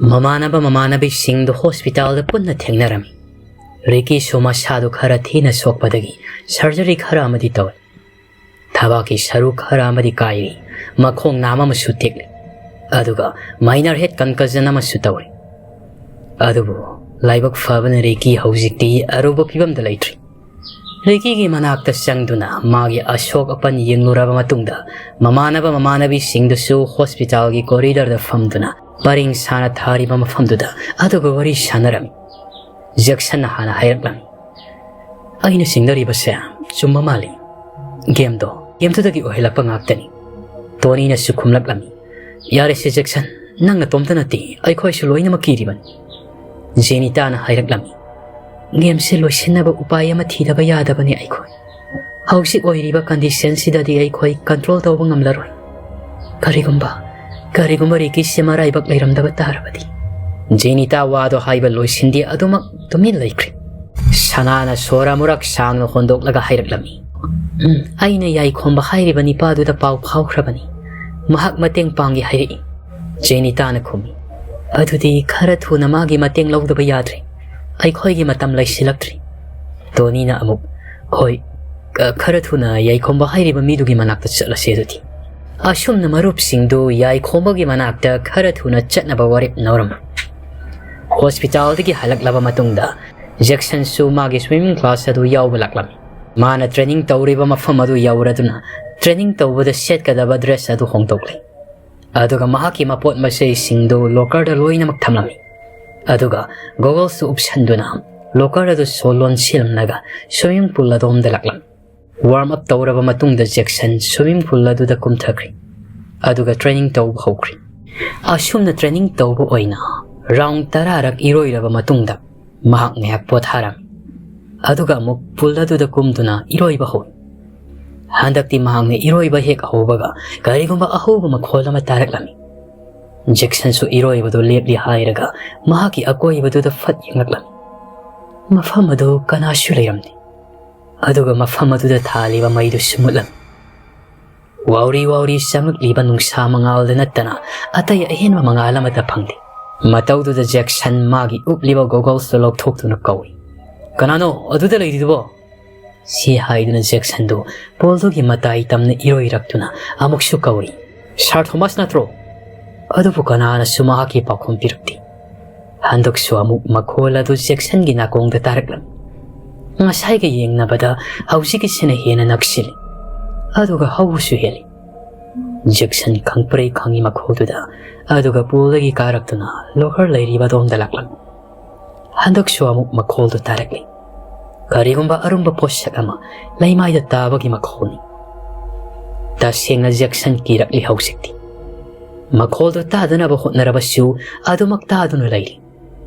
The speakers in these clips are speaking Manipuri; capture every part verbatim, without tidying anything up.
ꯃꯃꯥꯟꯅꯕ ꯃꯃꯥꯟꯅꯕꯤꯁꯤꯡꯗꯨ ꯍꯣꯁꯄꯤꯇꯥꯜꯗ ꯄꯨꯟꯅ ꯊꯦꯡꯅꯔꯝꯃꯤ꯫ ꯔꯤꯀꯤꯁꯨ ꯃꯁꯥꯗꯨ ꯈꯔ ꯊꯤꯅ ꯁꯣꯛꯄꯗꯒꯤ ꯁꯔꯖꯔꯤ ꯈꯔ ꯑꯃꯗꯤ ꯇꯧꯔꯦ꯫ ꯊꯕꯥꯛꯀꯤ ꯁꯔꯨ ꯈꯔ ꯑꯃꯗꯤ ꯀꯥꯏꯔꯤ, ꯃꯈꯣꯡ ꯅꯥꯝ ꯑꯃꯁꯨ ꯇꯦꯛꯂꯤ, ꯑꯗꯨꯒ ꯃꯥꯏꯅꯔ ꯍꯦꯗ ꯀꯟꯀꯖꯟ ꯑꯃꯁꯨ ꯇꯧꯔꯤ꯫ ꯑꯗꯨꯕꯨ ꯂꯥꯏꯕꯛ ꯐꯕꯅ ꯔꯤꯀꯤ ꯍꯧꯖꯤꯛꯇꯤ ꯑꯔꯨꯕ ꯐꯤꯕꯝꯗ ꯂꯩꯇ꯭ꯔꯤ꯫ ꯔꯤꯀꯤꯒꯤ ꯃꯅꯥꯛꯇ ꯆꯪꯗꯨꯅ ꯃꯥꯒꯤ ꯑꯁꯣꯛ ꯑꯄꯟ ꯌꯦꯡꯂꯨꯔꯕ ꯃꯇꯨꯡꯗ, ꯃꯃꯥꯟꯅꯕ ꯃꯃꯥꯟꯅꯕꯤꯁꯤꯡꯗꯨꯁꯨ ꯍꯣꯁꯄꯤꯇꯥꯜꯒꯤ ꯀꯣꯔꯤꯗꯔꯗ ꯐꯝꯗꯨꯅ ꯄꯔꯤꯡ ꯁꯥꯅ ꯊꯥꯔꯤꯕ ꯃꯐꯝꯗꯨꯗ ꯑꯗꯨꯒ ꯋꯥꯔꯤ ꯁꯥꯟꯅꯔꯝꯃꯤ꯫ ꯖꯦꯛꯁꯟꯅ ꯍꯥꯟꯅ ꯍꯥꯏꯔꯛꯂꯝꯃꯤ, "ꯑꯩꯅ ꯆꯤꯡꯅꯔꯤꯕꯁꯦ ꯆꯨꯝꯕ ꯃꯥꯜꯂꯤ꯫ ꯒꯦꯝꯗꯣ, ꯒꯦꯝꯗꯨꯗꯒꯤ ꯑꯣꯏꯍꯜꯂꯛꯄ ꯉꯥꯛꯇꯅꯤ꯫" ꯇꯣꯅꯤꯅꯁꯨ ꯈꯨꯝꯂꯛꯂꯝꯃꯤ, "ꯌꯥꯔꯦꯁꯦ ꯖꯦꯛꯁꯟ, ꯅꯪ ꯅꯇꯣꯝꯇ ꯅꯠꯇꯦ, ꯑꯩꯈꯣꯏꯁꯨ ꯂꯣꯏꯅꯃꯛ ꯀꯤꯔꯤꯕꯅꯤ꯫" ꯖꯦꯅꯤꯇꯥꯅ ꯍꯥꯏꯔꯛꯂꯝꯃꯤ, "ꯒꯦꯝꯁꯦ ꯂꯣꯏꯁꯤꯟꯅꯕ ꯎꯄꯥꯏ ꯑꯃ ꯊꯤꯗꯕ ꯌꯥꯗꯕꯅꯤ ꯑꯩꯈꯣꯏ꯫ ꯍꯧꯖꯤꯛ ꯑꯣꯏꯔꯤꯕ ꯀꯟꯗꯤꯁꯟꯁꯤꯗꯗꯤ ꯑꯩꯈꯣꯏ ꯀꯟꯇ꯭ꯔꯣꯜ ꯇꯧꯕ ꯉꯝꯂꯔꯣꯏ꯫ ꯀꯔꯤꯒꯨꯝꯕ, ꯀꯔꯤꯒꯨꯝꯕ ꯔꯤꯀꯤꯁꯦ ꯃꯔꯥꯏꯕꯛ ꯂꯩꯔꯝꯗꯕ ꯇꯥꯔꯕꯗꯤ꯫" ꯖꯦꯅꯤꯇꯥ ꯋꯥꯗꯣ ꯍꯥꯏꯕ ꯂꯣꯏꯁꯤꯟꯗꯦ, ꯑꯗꯨꯃꯛ ꯇꯨꯃꯤꯟ ꯂꯩꯈ꯭ꯔꯦ꯫ ꯁꯅꯥꯅ ꯁꯣꯔ ꯑꯃꯨꯔꯛ ꯁꯥꯡꯅ ꯍꯣꯟꯗꯣꯛꯂꯒ ꯍꯥꯏꯔꯛꯂꯝꯃꯤ, "ꯎꯝ, ꯑꯩꯅ ꯌꯥꯏꯈꯣꯝꯕ ꯍꯥꯏꯔꯤꯕ ꯅꯤꯄꯥꯗꯨꯗ ꯄꯥꯎ ꯐꯥꯎꯈ꯭ꯔꯕꯅꯤ꯫ ꯃꯍꯥꯛ ꯃꯇꯦꯡ ꯄꯥꯡꯒꯦ ꯍꯥꯏꯔꯛꯏ꯫" ꯖꯦꯅꯤꯇꯥꯅ ꯈꯨꯝꯃꯤ, "ꯑꯗꯨꯗꯤ ꯈꯔ ꯊꯨꯅ ꯃꯥꯒꯤ ꯃꯇꯦꯡ ꯂꯧꯗꯕ ꯌꯥꯗ꯭ꯔꯦ꯫ ꯑꯩꯈꯣꯏꯒꯤ ꯃꯇꯝ ꯂꯩꯁꯤꯜꯂꯛꯇ꯭ꯔꯤ꯫" ꯇꯣꯅꯤꯅ ꯑꯃꯨꯛ, "ꯍꯣꯏ, ꯈ-, ꯈꯔ ꯊꯨꯅ ꯌꯥꯏꯈꯣꯝꯕ ꯍꯥꯏꯔꯤꯕ ꯃꯤꯗꯨꯒꯤ ꯃꯅꯥꯛꯇ ꯆꯠꯂꯁꯦ ꯑꯗꯨꯗꯤ꯫" ꯑꯁꯨꯝꯅ ꯃꯔꯨꯞꯁꯤꯡꯗꯨ ꯌꯥꯏꯈꯣꯝꯕꯒꯤ ꯃꯅꯥꯛꯇ ꯈꯔ ꯊꯨꯅ ꯆꯠꯅꯕ ꯋꯥꯔꯦꯞ ꯂꯧꯔꯝꯃꯤ꯫ ꯍꯣꯁꯄꯤꯇꯥꯜꯗꯒꯤ ꯍꯜꯂꯛꯂꯕ ꯃꯇꯨꯡꯗ ꯖꯦꯛꯁꯟꯁꯨ ꯃꯥꯒꯤ ꯁ꯭ꯋꯤꯃꯤꯡ ꯀ꯭ꯂꯥꯁ ꯑꯗꯨ ꯌꯥꯎꯕ ꯂꯥꯛꯂꯝꯃꯤ꯫ ꯃꯥꯅ ꯇ꯭ꯔꯦꯅꯤꯡ ꯇꯧꯔꯤꯕ ꯃꯐꯝ ꯑꯗꯨ ꯌꯧꯔꯗꯨꯅ ꯇ꯭ꯔꯦꯅꯤꯡ ꯇꯧꯕꯗ ꯁꯦꯠꯀꯗꯕ ꯗ꯭ꯔꯦꯁ ꯑꯗꯨ ꯍꯣꯡꯗꯣꯛꯂꯦ꯫ ꯑꯗꯨꯒ ꯃꯍꯥꯛꯀꯤ ꯃꯄꯣꯠ ꯃꯆꯩꯁꯤꯡꯗꯨ ꯂꯣꯀꯔꯗ ꯂꯣꯏꯅꯃꯛ ꯊꯝꯂꯝꯃꯤ꯫ ꯑꯗꯨꯒ ꯒꯣꯒꯜꯁꯨ ꯎꯞꯁꯟꯗꯨꯅ ꯂꯣꯀꯔ ꯑꯗꯨ ꯁꯣ ꯂꯣꯟꯁꯤꯜꯂꯝꯂꯒ ꯁ꯭ꯋꯤꯃꯤꯡ ꯄꯨꯜ ꯑꯗꯣꯝꯗ ꯂꯥꯛꯂꯝꯃꯤ꯫ ꯋꯥꯔꯝ ꯑꯞ ꯇꯧꯔꯕ ꯃꯇꯨꯡꯗ ꯖꯦꯛꯁꯟ ꯁ꯭ꯋꯤꯃꯤꯡ ꯄꯨꯜ ꯑꯗꯨꯗ ꯀꯨꯝꯊꯈ꯭ꯔꯦ꯫ ꯑꯗꯨꯒ ꯇ꯭ꯔꯦꯅꯤꯡ ꯇꯧꯕ ꯍꯧꯈ꯭ꯔꯦ꯫ ꯑꯁꯨꯝꯅ ꯇ꯭ꯔꯦꯅꯤꯡ ꯇꯧꯕ ꯑꯣꯏꯅ ꯔꯥꯎꯟ ꯇꯔꯥꯔꯛ ꯏꯔꯣꯏꯔꯕ ꯃꯇꯨꯡꯗ ꯃꯍꯥꯛ ꯉꯥꯏꯍꯥꯛ ꯄꯣꯊꯥꯔꯝꯃꯤ꯫ ꯑꯗꯨꯒ ꯑꯃꯨꯛ ꯄꯨꯜ ꯑꯗꯨꯗ ꯀꯨꯝꯗꯨꯅ ꯏꯔꯣꯏꯕ ꯍꯧꯏ꯫ ꯍꯟꯗꯛꯇꯤ ꯃꯍꯥꯛꯅ ꯏꯔꯣꯏꯕ ꯍꯦꯛ ꯍꯧꯕꯒ ꯀꯔꯤꯒꯨꯝꯕ ꯑꯍꯧꯕ ꯃꯈꯣꯜ ꯑꯃ ꯇꯥꯔꯛꯂꯝꯃꯤ꯫ ꯖꯦꯛꯁꯟꯁꯨ ꯏꯔꯣꯏꯕꯗꯨ ꯂꯦꯞꯂꯤ ꯍꯥꯏꯔꯒ ꯃꯍꯥꯛꯀꯤ ꯑꯀꯣꯏꯕꯗꯨꯗ ꯐꯠ ꯌꯦꯡꯂꯛꯂꯝꯃꯤ꯫ ꯃꯐꯝ ꯑꯗꯨ ꯀꯅꯥꯁꯨ ꯂꯩꯔꯝꯗꯦ꯫ ꯑꯗꯨꯒ ꯃꯐꯝ ꯑꯗꯨꯗ ꯊꯥꯜꯂꯤꯕ ꯃꯩꯗꯨꯁꯨ ꯃꯨꯠꯂꯝꯃꯤ꯫ ꯋꯥꯎꯔꯤ ꯋꯥꯎꯔꯤ ꯆꯪꯂꯛꯂꯤꯕ ꯅꯨꯡꯁꯥ ꯃꯉꯥꯜꯗ ꯅꯠꯇꯅ ꯑꯇꯩ ꯑꯍꯦꯟꯕ ꯃꯉꯥꯜ ꯑꯃꯠꯇ ꯐꯪꯗꯦ꯫ ꯃꯇꯧꯗꯨꯗ ꯖꯦꯛꯁꯟ ꯃꯥꯒꯤ ꯎꯞꯂꯤꯕ ꯒꯣꯒꯜꯁꯇꯨ ꯂꯧꯊꯣꯛꯇꯨꯅ ꯀꯧꯏ, "ꯀꯅꯥꯅꯣ ꯑꯗꯨꯗ ꯂꯩꯔꯤꯗꯨꯕꯣ?" ꯁꯤ ꯍꯥꯏꯗꯨꯅ ꯖꯦꯛꯁꯟꯗꯨ ꯄꯣꯜꯗꯨꯒꯤ ꯃꯇꯥꯏ ꯇꯝꯅ ꯏꯔꯣꯏꯔꯛꯇꯨꯅ ꯑꯃꯨꯛꯁꯨ ꯀꯧꯔꯤ, "ꯁꯥꯔ ꯊꯣꯃꯥꯁ ꯅꯠꯇ꯭ꯔꯣ?" ꯑꯗꯨꯕꯨ ꯀꯅꯥꯅꯁꯨ ꯃꯍꯥꯛꯀꯤ ꯄꯥꯎꯈꯨꯝ ꯄꯤꯔꯛꯇꯦ꯫ ꯍꯟꯗꯛꯁꯨ ꯑꯃꯨꯛ ꯃꯈꯣꯜ ꯑꯗꯨ ꯖꯦꯛꯁꯟꯒꯤ ꯅꯥꯀꯣꯡꯗ ꯇꯥꯔꯛꯂꯝꯃꯤ꯫ ꯉꯁꯥꯏꯒ ꯌꯦꯡꯅꯕꯗ ꯍꯧꯖꯤꯛꯀꯤꯁꯤꯅ ꯍꯦꯟꯅ ꯅꯛꯁꯤꯜꯂꯤ, ꯑꯗꯨꯒ ꯍꯧꯕꯁꯨ ꯍꯦꯜꯂꯤ꯫ ꯖꯦꯛꯁꯟ ꯈꯪꯄ꯭ꯔꯦ ꯈꯪꯉꯤ ꯃꯈꯣꯜꯗꯨꯗ, ꯑꯗꯨꯒ ꯄꯣꯜꯗꯒꯤ ꯀꯥꯔꯛꯇꯨꯅ ꯂꯣꯀꯔ ꯂꯩꯔꯤꯕ ꯑꯗꯣꯝꯗ ꯂꯥꯛꯂꯝꯃꯤ꯫ ꯍꯟꯗꯛꯁꯨ ꯑꯃꯨꯛ ꯃꯈꯣꯜꯗꯨ ꯇꯥꯔꯛꯂꯤ꯫ ꯀꯔꯤꯒꯨꯝꯕ ꯑꯔꯨꯝꯕ ꯄꯣꯠꯁꯛ ꯑꯃ ꯂꯩꯃꯥꯏꯗ ꯇꯥꯕꯒꯤ ꯃꯈꯣꯜꯅꯤ꯫ ꯇꯁꯦꯡꯅ ꯖꯦꯛꯁꯟ ꯀꯤꯔꯛꯂꯤ ꯍꯧꯖꯤꯛꯇꯤ꯫ ꯃꯈꯣꯜꯗꯨ ꯇꯥꯗꯅꯕ ꯍꯣꯠꯅꯔꯕꯁꯨ ꯑꯗꯨꯃꯛ ꯇꯥꯗꯨꯅ ꯂꯩꯔꯤ꯫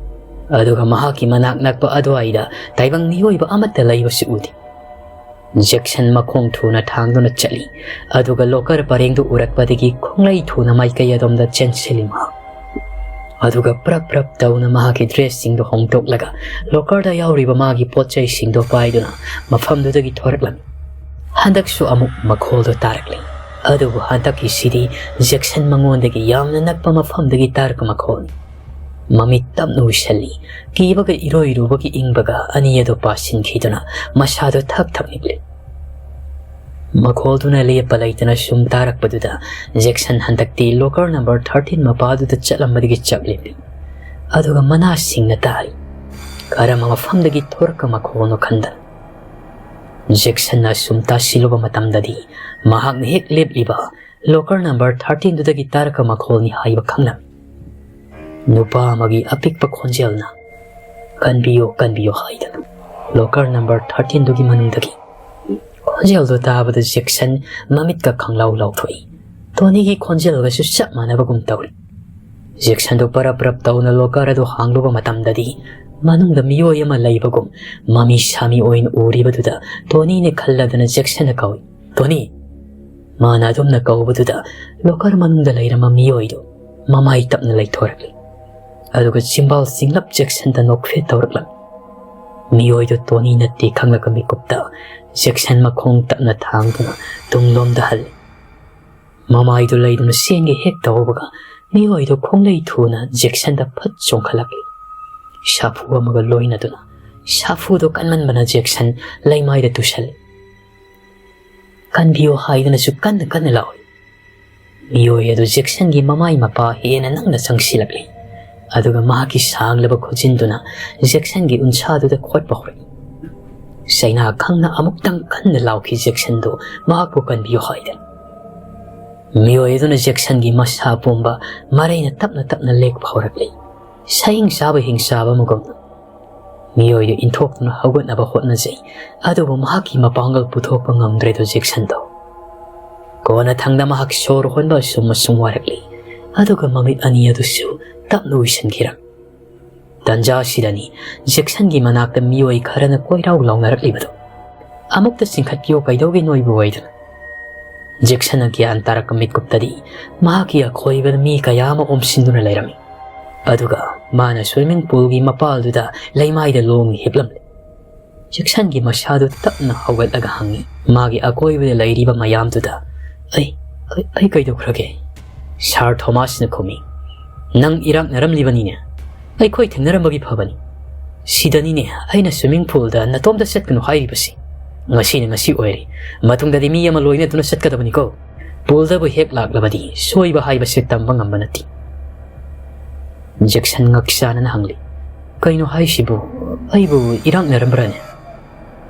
ꯑꯗꯨꯒ ꯃꯍꯥꯛꯀꯤ ꯃꯅꯥꯛ ꯅꯛꯄ ꯑꯗꯨꯋꯥꯏꯗ ꯇꯥꯏꯕꯪ ꯃꯤꯑꯣꯏꯕ ꯑꯃꯠꯇ ꯂꯩꯕꯁꯨ ꯎꯗꯦ꯫ ꯖꯦꯛꯁꯟ ꯃꯈꯣꯡ ꯊꯨꯅ ꯊꯥꯡꯗꯨꯅ ꯆꯠꯂꯤ, ꯑꯗꯨꯒ ꯂꯣꯀꯔ ꯄꯔꯦꯡꯗꯨ ꯎꯔꯛꯄꯗꯒꯤ ꯈꯣꯡꯂꯩ ꯊꯨꯅ ꯃꯥꯏꯀꯩ ꯑꯗꯣꯝꯗ ꯆꯦꯟꯁꯤꯜꯂꯤ ꯃꯍꯥꯛ꯫ ꯑꯗꯨꯒ ꯄ꯭ꯔꯞ ꯄ꯭ꯔꯞ ꯇꯧꯅ ꯃꯍꯥꯛꯀꯤ ꯗ꯭ꯔꯦꯁꯁꯤꯡꯗꯨ ꯍꯣꯡꯗꯣꯛꯂꯒ ꯂꯣꯀꯔꯗ ꯌꯥꯎꯔꯤꯕ ꯃꯥꯒꯤ ꯄꯣꯠ ꯆꯩꯁꯤꯡꯗꯣ ꯄꯥꯏꯗꯨꯅ ꯃꯐꯝꯗꯨꯗꯒꯤ ꯊꯣꯔꯛꯂꯝꯃꯤ꯫ ꯍꯟꯗꯛꯁꯨ ꯑꯃꯨꯛ ꯃꯈꯣꯜꯗꯨ ꯇꯥꯔꯛꯂꯤ, ꯑꯗꯨꯕꯨ ꯍꯟꯗꯛꯀꯤꯁꯤꯗꯤ ꯖꯦꯛꯁꯟ ꯃꯉꯣꯟꯗꯒꯤ ꯌꯥꯝꯅ ꯅꯛꯄ ꯃꯐꯝꯗꯒꯤ ꯇꯥꯔꯛꯄ ꯃꯈꯣꯜꯅꯤ꯫ ꯃꯃꯤꯠ ꯇꯞꯅ ꯎꯏꯁꯜꯂꯤ꯫ ꯀꯤꯕꯒ ꯏꯔꯣꯏꯔꯨꯕꯒꯤ ꯏꯪꯕꯒ ꯑꯅꯤ ꯑꯗꯨ ꯄꯥꯁꯤꯟꯈꯤꯗꯨꯅ ꯃꯁꯥꯗꯨ ꯊꯛ ꯊꯛ ꯅꯤꯛꯂꯤ꯫ ꯃꯈꯣꯜꯗꯨꯅ ꯂꯦꯞꯄ ꯂꯩꯇꯅ ꯁꯨꯝ ꯇꯥꯔꯛꯄꯗꯨꯗ ꯖꯦꯛꯁꯟ ꯍꯟꯗꯛꯇꯤ ꯂꯣꯀꯔ ꯅꯝꯕꯔ ꯊꯥꯔꯇꯤꯟ ꯃꯄꯥꯗꯨꯗ ꯆꯠꯂꯝꯕꯗꯒꯤ ꯆꯞꯂꯤꯕꯅꯤ꯫ ꯑꯗꯨꯒ ꯃꯅꯥꯁꯤꯡꯅ ꯇꯥꯔꯤ꯫ ꯀꯔꯝꯕ ꯃꯐꯝꯗꯒꯤ ꯊꯣꯔꯛꯄ ꯃꯈꯣꯜꯅꯣ ꯈꯟꯗꯅ ꯖꯦꯛꯁꯟꯅ ꯁꯨꯝ ꯇꯥꯁꯤꯜꯂꯨꯕ ꯃꯇꯝꯗꯗꯤ ꯃꯍꯥꯛꯅ ꯍꯦꯛ ꯂꯦꯞꯂꯤꯕ ꯂꯣꯀꯔ ꯅꯝꯕꯔ ꯊꯥꯔꯇꯤꯟꯗꯨꯗꯒꯤ ꯇꯥꯔꯛꯄ ꯃꯈꯣꯜꯅꯤ ꯍꯥꯏꯕ ꯈꯪꯂꯝꯃꯤ꯫ ꯅꯨꯄꯥ ꯑꯃꯒꯤ ꯑꯄꯤꯛꯄ ꯈꯣꯟꯖꯦꯜꯅ, "ꯀꯟꯕꯤꯌꯨ, ꯀꯟꯕꯤꯌꯨ" ꯍꯥꯏꯗꯅ ꯂꯣꯀꯔ ꯅꯝꯕꯔ ꯊꯥꯔꯇꯤꯟꯗꯨꯒꯤ ꯃꯅꯨꯡꯗꯒꯤ꯫ ꯈꯣꯟꯖꯦꯜꯗꯨ ꯇꯥꯕꯗ ꯖꯦꯛꯁꯟ ꯃꯃꯤꯠꯀ ꯈꯪꯂꯥꯎ ꯂꯥꯎꯊꯣꯛꯏ꯫ ꯇꯣꯅꯤꯒꯤ ꯈꯣꯟꯖꯦꯜꯒꯁꯨ ꯆꯞ ꯃꯥꯟꯅꯕꯒꯨꯝ ꯇꯧꯔꯤ꯫ ꯖꯦꯛꯁꯟꯗꯨ ꯄꯔꯞ ꯄꯔꯞ ꯇꯧꯅ ꯂꯣꯀꯔ ꯑꯗꯨ ꯍꯥꯡꯂꯨꯕ ꯃꯇꯝꯗꯗꯤ ꯃꯅꯨꯡꯗ ꯃꯤꯑꯣꯏ ꯑꯃ ꯂꯩꯕꯒꯨꯝ ꯃꯃꯤ ꯁꯥꯃꯤ ꯑꯣꯏꯅ ꯎꯔꯤꯕꯗꯨꯗ ꯇꯣꯅꯤꯅꯦ ꯈꯜꯂꯗꯅ ꯖꯦꯛꯁꯟꯅ ꯀꯧꯏ, "ꯇꯣꯅꯤ!" ꯃꯥꯅ ꯑꯗꯨꯝꯅ ꯀꯧꯕꯗꯨꯗ ꯂꯣꯀꯔ ꯃꯅꯨꯡꯗ ꯂꯩꯔꯝꯕ ꯃꯤꯑꯣꯏꯗꯨ ꯃꯃꯥꯏ ꯇꯞꯅ ꯂꯩꯊꯣꯔꯛꯂꯤ꯫ ꯑꯗꯨꯒ ꯆꯤꯝꯕꯥꯜ ꯆꯤꯡꯂꯞ ꯖꯦꯛꯁꯟꯗ ꯅꯣꯛꯐꯦꯠ ꯇꯧꯔꯛꯂꯝꯃꯤ꯫ ꯃꯤꯑꯣꯏꯗꯨ ꯇꯣꯅꯤ ꯅꯠꯇꯦ ꯈꯪꯂꯛꯄ ꯃꯤꯀꯨꯞꯇ ꯖꯦꯛꯁꯟ ꯃꯈꯣꯡ ꯇꯞꯅ ꯊꯥꯡꯗꯨꯅ ꯇꯨꯡꯂꯣꯝꯗ ꯍꯜꯂꯤ꯫ ꯃꯃꯥꯏꯗꯨ ꯂꯩꯗꯨꯅ ꯆꯦꯟꯒꯦ ꯍꯦꯛ ꯇꯧꯕꯒ ꯃꯤꯑꯣꯏꯗꯣ ꯈꯣꯡꯂꯩ ꯊꯨꯅ ꯖꯦꯛꯁꯟꯗ ꯐꯠ ꯆꯣꯡꯈꯠꯂꯛꯂꯤ꯫ ꯁꯥꯐꯨ ꯑꯃꯒ ꯂꯣꯏꯅꯗꯨꯅ꯫ ꯁꯥꯐꯨꯗꯣ ꯀꯟꯃꯟꯕꯅ ꯖꯦꯛꯁꯟ ꯂꯩꯃꯥꯏꯗ ꯇꯨꯁꯜꯂꯤ꯫ "ꯀꯟꯕꯤꯌꯨ" ꯍꯥꯏꯗꯨꯅꯁꯨ ꯀꯟꯅ ꯀꯟꯅ ꯂꯥꯎꯏ꯫ ꯃꯤꯑꯣꯏ ꯑꯗꯨ ꯖꯦꯛꯁꯟꯒꯤ ꯃꯃꯥꯏ ꯃꯄꯥ ꯍꯦꯟꯅ ꯅꯛꯅ ꯆꯪꯁꯤꯜꯂꯛꯂꯤ, ꯑꯗꯨꯒ ꯃꯍꯥꯛꯀꯤ ꯁꯥꯡꯂꯕ ꯈꯨꯖꯤꯟꯗꯨꯅ ꯖꯦꯛꯁꯟꯒꯤ ꯎꯟꯁꯥꯗꯨꯗ ꯈꯣꯠꯄ ꯍꯧꯔꯛꯏ꯫ ꯆꯩꯅꯥ ꯈꯪꯅ ꯑꯃꯨꯛꯇꯪ ꯀꯟꯅ ꯂꯥꯎꯈꯤ ꯖꯦꯛꯁꯟꯗꯨ, ꯃꯍꯥꯛꯄꯨ ꯀꯟꯕꯤꯌꯨ ꯍꯥꯏꯗꯅ꯫ ꯃꯤꯑꯣꯏ ꯑꯗꯨꯅ ꯖꯦꯛꯁꯟꯒꯤ ꯃꯁꯥ ꯄꯨꯝꯕ ꯃꯔꯩꯅ ꯇꯞꯅ ꯇꯞꯅ ꯂꯦꯛꯄ ꯍꯧꯔꯛꯂꯤ, ꯁꯥꯍꯤꯡ ꯆꯥꯕ ꯍꯤꯡ ꯆꯥꯕ ꯑꯃꯒꯨꯝꯅ꯫ ꯃꯤꯑꯣꯏꯗꯨ ꯏꯟꯊꯣꯛꯇꯨꯅ ꯍꯧꯒꯠꯅꯕ ꯍꯣꯠꯅꯖꯩ, ꯑꯗꯨꯕꯨ ꯃꯍꯥꯛꯀꯤ ꯃꯄꯥꯡꯒꯜ ꯄꯨꯊꯣꯛꯄ ꯉꯝꯗ꯭ꯔꯦꯗꯣ ꯖꯦꯛꯁꯟꯗꯣ꯫ ꯀꯣꯟꯅꯊꯪꯗ ꯃꯍꯥꯛ ꯁꯣꯔ ꯍꯣꯟꯕ ꯑꯁꯨꯝ ꯑꯁꯨꯝ ꯋꯥꯔꯛꯂꯤ, ꯑꯗꯨꯒ ꯃꯃꯤꯠ ꯑꯅꯤ ꯑꯗꯨꯁꯨ ꯇꯞꯅ ꯎꯏꯁꯤꯟꯈꯤꯔꯝꯃꯤ꯫ ꯇꯟꯖꯥ ꯑꯁꯤꯗꯅꯤ ꯖꯦꯛꯁꯟꯒꯤ ꯃꯅꯥꯛꯇ ꯃꯤꯑꯣꯏ ꯈꯔꯅ ꯀꯣꯏꯔꯥꯎ ꯂꯥꯎꯅꯔꯛꯂꯤꯕꯗꯨ꯫ "ꯑꯃꯨꯛꯇ ꯆꯤꯡꯈꯠꯄꯤꯌꯨ, ꯀꯩꯗꯧꯒꯦ ꯅꯣꯏꯕꯨ?" ꯍꯥꯏꯗꯨꯅ꯫ ꯖꯦꯛꯁꯟꯅ ꯒ꯭ꯌꯥꯟ ꯇꯥꯔꯛꯄ ꯃꯤꯠꯀꯨꯞꯇꯗꯤ ꯃꯍꯥꯛꯀꯤ ꯑꯀꯣꯏꯕꯗ ꯃꯤ ꯀꯌꯥ ꯑꯃ ꯑꯣꯝꯁꯤꯟꯗꯨꯅ ꯂꯩꯔꯝꯃꯤ꯫ ꯑꯗꯨꯒ ꯃꯥꯅ swimming poolꯒꯤ ꯃꯄꯥꯜꯗꯨꯗ ꯂꯩꯃꯥꯏꯗ ꯂꯣꯡꯅ ꯍꯤꯞꯂꯝꯂꯦ꯫ ꯖꯦꯛꯁꯟꯒꯤ ꯃꯁꯥꯗꯨ ꯇꯞꯅ ꯍꯧꯒꯠꯂꯒ ꯍꯪꯉꯤ, ꯃꯥꯒꯤ ꯑꯀꯣꯏꯕꯗ ꯂꯩꯔꯤꯕ ꯃꯌꯥꯝꯗꯨꯗ, "ꯑꯩ, ꯑꯩ, ꯑꯩ ꯀꯩꯗꯧꯈ꯭ꯔꯒꯦ?" ꯁꯥꯔ ꯊꯣꯃꯥꯁꯅ ꯈꯨꯝꯃꯤ, "ꯅꯪ ꯏꯔꯥꯛꯅꯔꯝꯂꯤꯕꯅꯤꯅꯦ꯫ ꯑꯩꯈꯣꯏ ꯊꯦꯡꯅꯔꯝꯕꯒꯤ ꯐꯕꯅꯤ꯫ ꯁꯤꯗꯅꯤꯅꯦ ꯑꯩꯅ swimming poolꯗ ꯅꯇꯣꯝꯇ ꯆꯠꯀꯅꯨ ꯍꯥꯏꯔꯤꯕꯁꯤ꯫ ꯉꯁꯤꯅ ꯉꯁꯤ ꯑꯣꯏꯔꯦ, ꯃꯇꯨꯡꯗꯗꯤ ꯃꯤ ꯑꯃ ꯂꯣꯏꯅꯗꯨꯅ ꯆꯠꯀꯗꯕꯅꯤꯀꯣ꯫ Poolꯗꯕꯨ ꯍꯦꯛ ꯂꯥꯛꯂꯕꯗꯤ ꯁꯣꯏꯕ ꯍꯥꯏꯕꯁꯤ ꯇꯝꯕ ꯉꯝꯕ ꯅꯠꯇꯦ꯫" ꯖꯦꯛꯁꯟ ꯉꯛ ꯆꯥꯟꯅꯅ ꯍꯪꯂꯤ, "ꯀꯩꯅꯣ ꯍꯥꯏꯁꯤꯕꯨ? ꯑꯩꯕꯨ ꯏꯔꯥꯛꯅꯔꯝꯕ꯭ꯔꯅꯦ?"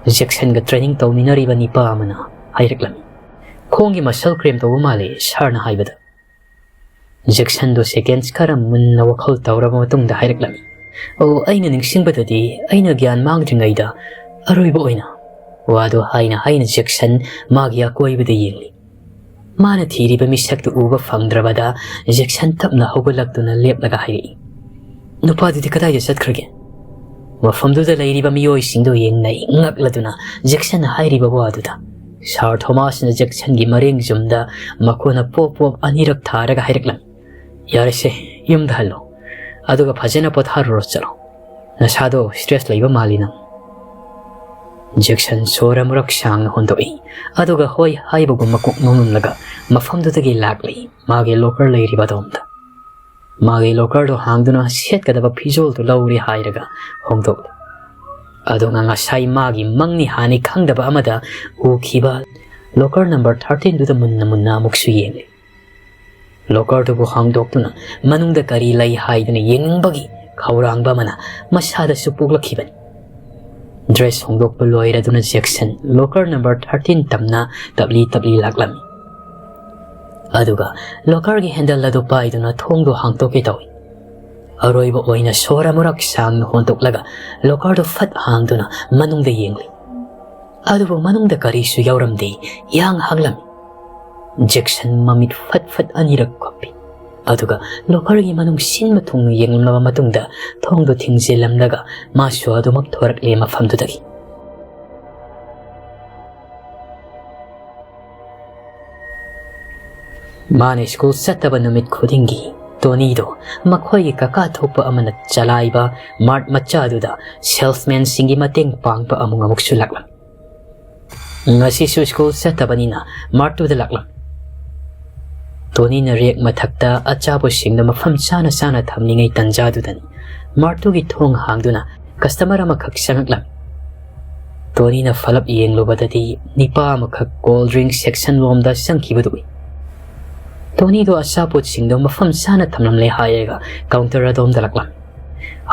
ꯖꯦꯛꯁꯟꯒ training ꯇꯧꯃꯤꯟꯅꯔꯤꯕ ꯅꯤꯄꯥ ꯑꯃꯅ ꯍꯥꯏꯔꯛꯂꯝꯃꯤ꯫ "ꯈꯣꯡꯒꯤ muscle cramp ꯇꯧꯕ ꯃꯥꯜꯂꯤ ꯁꯥꯔꯅ ꯍꯥꯏꯕꯗ꯫" ꯖꯦꯛꯁꯟꯗꯣ seconds ꯈꯔ ꯃꯨꯟꯅ ꯋꯥꯈꯜ ꯇꯧꯔꯕ ꯃꯇꯨꯡꯗ ꯍꯥꯏꯔꯛꯂꯝꯃꯤ, "ꯑꯣ, ꯑꯩꯅ ꯅꯤꯡꯁꯤꯡꯕꯗꯗꯤ ꯑꯩꯅ ꯒ꯭ꯌꯥꯟ ꯃꯥꯡꯗ꯭ꯔꯤꯉꯩꯗ ꯑꯔꯣꯏꯕ ꯑꯣꯏꯅ꯫" ꯋꯥꯗꯣ ꯍꯥꯏꯅ ꯍꯥꯏꯅ ꯖꯦꯛꯁꯟ ꯃꯥꯒꯤ ꯑꯀꯣꯏꯕꯗ ꯌꯦꯡꯂꯤ꯫ ꯃꯥꯅ ꯊꯤꯔꯤꯕ ꯃꯤꯁꯛꯇꯨ ꯎꯕ ꯐꯪꯗ꯭ꯔꯕꯗ ꯖꯦꯛꯁꯟ ꯇꯞꯅ ꯍꯧꯒꯠꯂꯛꯇꯨꯅ ꯂꯦꯞꯂꯒ ꯍꯥꯏꯔꯛꯏ, "ꯅꯨꯄꯥꯗꯨꯗꯤ ꯀꯗꯥꯏꯗ ꯆꯠꯈ꯭ꯔꯒꯦ?" ꯃꯐꯝꯗꯨꯗ ꯂꯩꯔꯤꯕ ꯃꯤꯑꯣꯏꯁꯤꯡꯗꯨ ꯌꯦꯡꯅꯩ, ꯉꯛꯂꯗꯨꯅ ꯖꯦꯛꯁꯟꯅ ꯍꯥꯏꯔꯤꯕ ꯋꯥꯗꯨꯗ꯫ ꯁꯥꯔ ꯊꯣꯃꯥꯁꯅ ꯖꯦꯛꯁꯟꯒꯤ ꯃꯔꯦꯡ ꯖꯨꯝꯗ ꯃꯈꯣꯟꯅ ꯄꯣꯞ ꯄꯣꯞ ꯑꯅꯤꯔꯛ ꯊꯥꯔꯒ ꯍꯥꯏꯔꯛꯂꯝꯃꯤ, "ꯌꯥꯔꯦꯁꯦ, ꯌꯨꯝꯗ ꯍꯜꯂꯣ, ꯑꯗꯨꯒ ꯐꯖꯅ ꯄꯣꯊꯥꯔꯨꯔꯣ ꯆꯠꯂꯣ꯫ ꯅꯁꯥꯗꯣ stress ꯂꯩꯕ ꯃꯥꯜꯂꯤ ꯅꯪ꯫" ꯖꯦꯛꯁꯟ ꯁꯣꯔ ꯑꯃꯨꯔꯛ ꯁꯥꯡꯅ ꯍꯣꯟꯗꯣꯛꯏ, ꯑꯗꯨꯒ ꯍꯣꯏ ꯍꯥꯏꯕꯒꯨꯝ ꯃꯀꯣꯛ ꯅꯣꯝꯂꯝꯂꯒ ꯃꯐꯝꯗꯨꯗꯒꯤ ꯂꯥꯛꯂꯤ, ꯃꯥꯒꯤ locker ꯂꯩꯔꯤꯕ ꯑꯗꯣꯝꯗ꯫ ꯃꯥꯒꯤ ꯂꯣꯀꯔꯗꯨ ꯍꯥꯡꯗꯨꯅ ꯁꯦꯠꯀꯗꯕ ꯐꯤꯖꯣꯜꯗꯨ ꯂꯧꯔꯦ ꯍꯥꯏꯔꯒ ꯍꯣꯡꯗꯣꯛꯂꯦ꯫ ꯑꯗꯨꯒ ꯉꯁꯥꯏ ꯃꯥꯒꯤ ꯃꯪꯅꯤ ꯍꯥꯟꯅꯤ ꯈꯪꯗꯕ ꯑꯃꯗ ꯎꯈꯤꯕ ꯂꯣꯀꯔ ꯅꯝꯕꯔ ꯊꯥꯔꯇꯤꯟꯗꯨꯗ ꯃꯨꯟꯅ ꯃꯨꯟꯅ ꯑꯃꯨꯛꯁꯨ ꯌꯦꯡꯂꯦ꯫ ꯂꯣꯀꯔꯗꯨꯕꯨ ꯍꯥꯡꯗꯣꯛꯇꯨꯅ ꯃꯅꯨꯡꯗ ꯀꯔꯤ ꯂꯩ ꯍꯥꯏꯗꯨꯅ ꯌꯦꯡꯅꯤꯡꯕꯒꯤ ꯈꯧꯔꯥꯡꯕ ꯑꯃꯅ ꯃꯁꯥꯗꯁꯨ ꯄꯣꯛꯂꯛꯈꯤꯕꯅꯤ꯫ ꯗ꯭ꯔꯦꯁ ꯍꯣꯡꯗꯣꯛꯄ ꯂꯣꯏꯔꯗꯨꯅ ꯖꯦꯛꯁꯟ ꯂꯣꯀꯔ ꯅꯝꯕꯔ ꯊꯥꯔꯇꯤꯟ ꯇꯝꯅ ꯇꯞꯂꯤ ꯇꯞꯂꯤ ꯂꯥꯛꯂꯝꯃꯤ꯫ ꯑꯗꯨꯒ ꯂꯣꯀꯔꯒꯤ ꯍꯦꯟꯗꯜ ꯑꯗꯨ ꯄꯥꯏꯗꯨꯅ ꯊꯣꯡꯗꯨ ꯍꯥꯡꯗꯣꯛꯀꯦ ꯇꯧꯏ꯫ ꯑꯔꯣꯏꯕ ꯑꯣꯏꯅ ꯁꯣꯔ ꯑꯃꯨꯔꯛ ꯁꯥꯡꯅ ꯍꯣꯟꯗꯣꯛꯂꯒ ꯂꯣꯀꯔꯗꯨ ꯐꯠ ꯍꯥꯡꯗꯨꯅ ꯃꯅꯨꯡꯗ ꯌꯦꯡꯂꯤ꯫ ꯑꯗꯨꯕꯨ ꯃꯅꯨꯡꯗ ꯀꯔꯤꯁꯨ ꯌꯥꯎꯔꯝꯗꯦ꯫ ꯏꯍꯥꯡ ꯍꯥꯡꯂꯝꯃꯤ꯫ ꯖꯦꯛꯁꯟ ꯃꯃꯤꯠ ꯐꯠ ꯐꯠ ꯑꯅꯤꯔꯛ ꯀꯨꯞꯄꯤ꯫ ꯑꯗꯨꯒ ꯂꯣꯀꯔꯒꯤ ꯃꯅꯨꯡ ꯁꯤꯟꯕ ꯊꯨꯡꯅ ꯌꯦꯡꯂꯝꯂꯕ ꯃꯇꯨꯡꯗ ꯊꯣꯡꯗꯨ ꯊꯤꯡꯖꯤꯜꯂꯝꯂꯒ ꯃꯥꯁꯨ ꯑꯗꯨꯃꯛ ꯊꯣꯔꯛꯂꯦ ꯃꯐꯝꯗꯨꯗꯒꯤ꯫ ꯃꯥꯅ ꯁ꯭ꯀꯨꯜ ꯆꯠꯇꯕ ꯅꯨꯃꯤꯠ ꯈꯨꯗꯤꯡꯒꯤ ꯇꯣꯅꯤꯗꯣ ꯃꯈꯣꯏꯒꯤ ꯀꯀꯥ ꯊꯣꯛꯄ ꯑꯃꯅ ꯆꯂꯥꯏꯕ ꯃꯥꯔꯠ ꯃꯆꯥꯗꯨꯗ ꯁꯦꯜꯁꯃꯦꯟꯁꯤꯡꯒꯤ ꯃꯇꯦꯡ ꯄꯥꯡꯕ ꯑꯃꯨꯛ ꯑꯃꯨꯛꯁꯨ ꯂꯥꯛꯂꯝꯃꯤ꯫ ꯉꯁꯤꯁꯨ ꯁ꯭ꯀꯨꯜ ꯆꯠꯇꯕꯅꯤꯅ ꯃꯥꯔꯠꯇꯨꯗ ꯂꯥꯛꯂꯝꯃꯤ꯫ ꯇꯣꯅꯤꯅ ꯔꯦꯛ ꯃꯊꯛꯇ ꯑꯆꯥꯄꯣꯠꯁꯤꯡꯗꯨ ꯃꯐꯝ ꯆꯥꯅ ꯆꯥꯅ ꯊꯝꯂꯤꯉꯩ ꯇꯟꯖꯥꯗꯨꯗꯅꯤ ꯃꯥꯔꯠꯇꯨꯒꯤ ꯊꯣꯡ ꯍꯥꯡꯗꯨꯅ ꯀꯁꯇꯃꯔ ꯑꯃꯈꯛ ꯆꯪꯂꯛꯂꯝꯃꯤ꯫ ꯇꯣꯅꯤꯅ ꯐꯂꯞ ꯌꯦꯡꯂꯨꯕꯗꯗꯤ ꯅꯤꯄꯥ ꯑꯃꯈꯛ ꯀꯣꯜ ꯗ꯭ꯔꯤꯡ ꯁꯦꯛꯁꯟ ꯂꯣꯝꯗ ꯆꯪꯈꯤꯕꯗꯨ ꯎꯏ꯫ ꯇꯣꯅꯤꯗꯣ ꯑꯆꯥꯄꯣꯠꯁꯤꯡꯗꯣ ꯃꯐꯝ ꯆꯥꯅ ꯊꯝꯂꯝꯂꯦ ꯍꯥꯏꯔꯒ ꯀꯥꯎꯟꯇꯔ ꯑꯗꯣꯝꯗ ꯂꯥꯛꯂꯝꯃꯤ꯫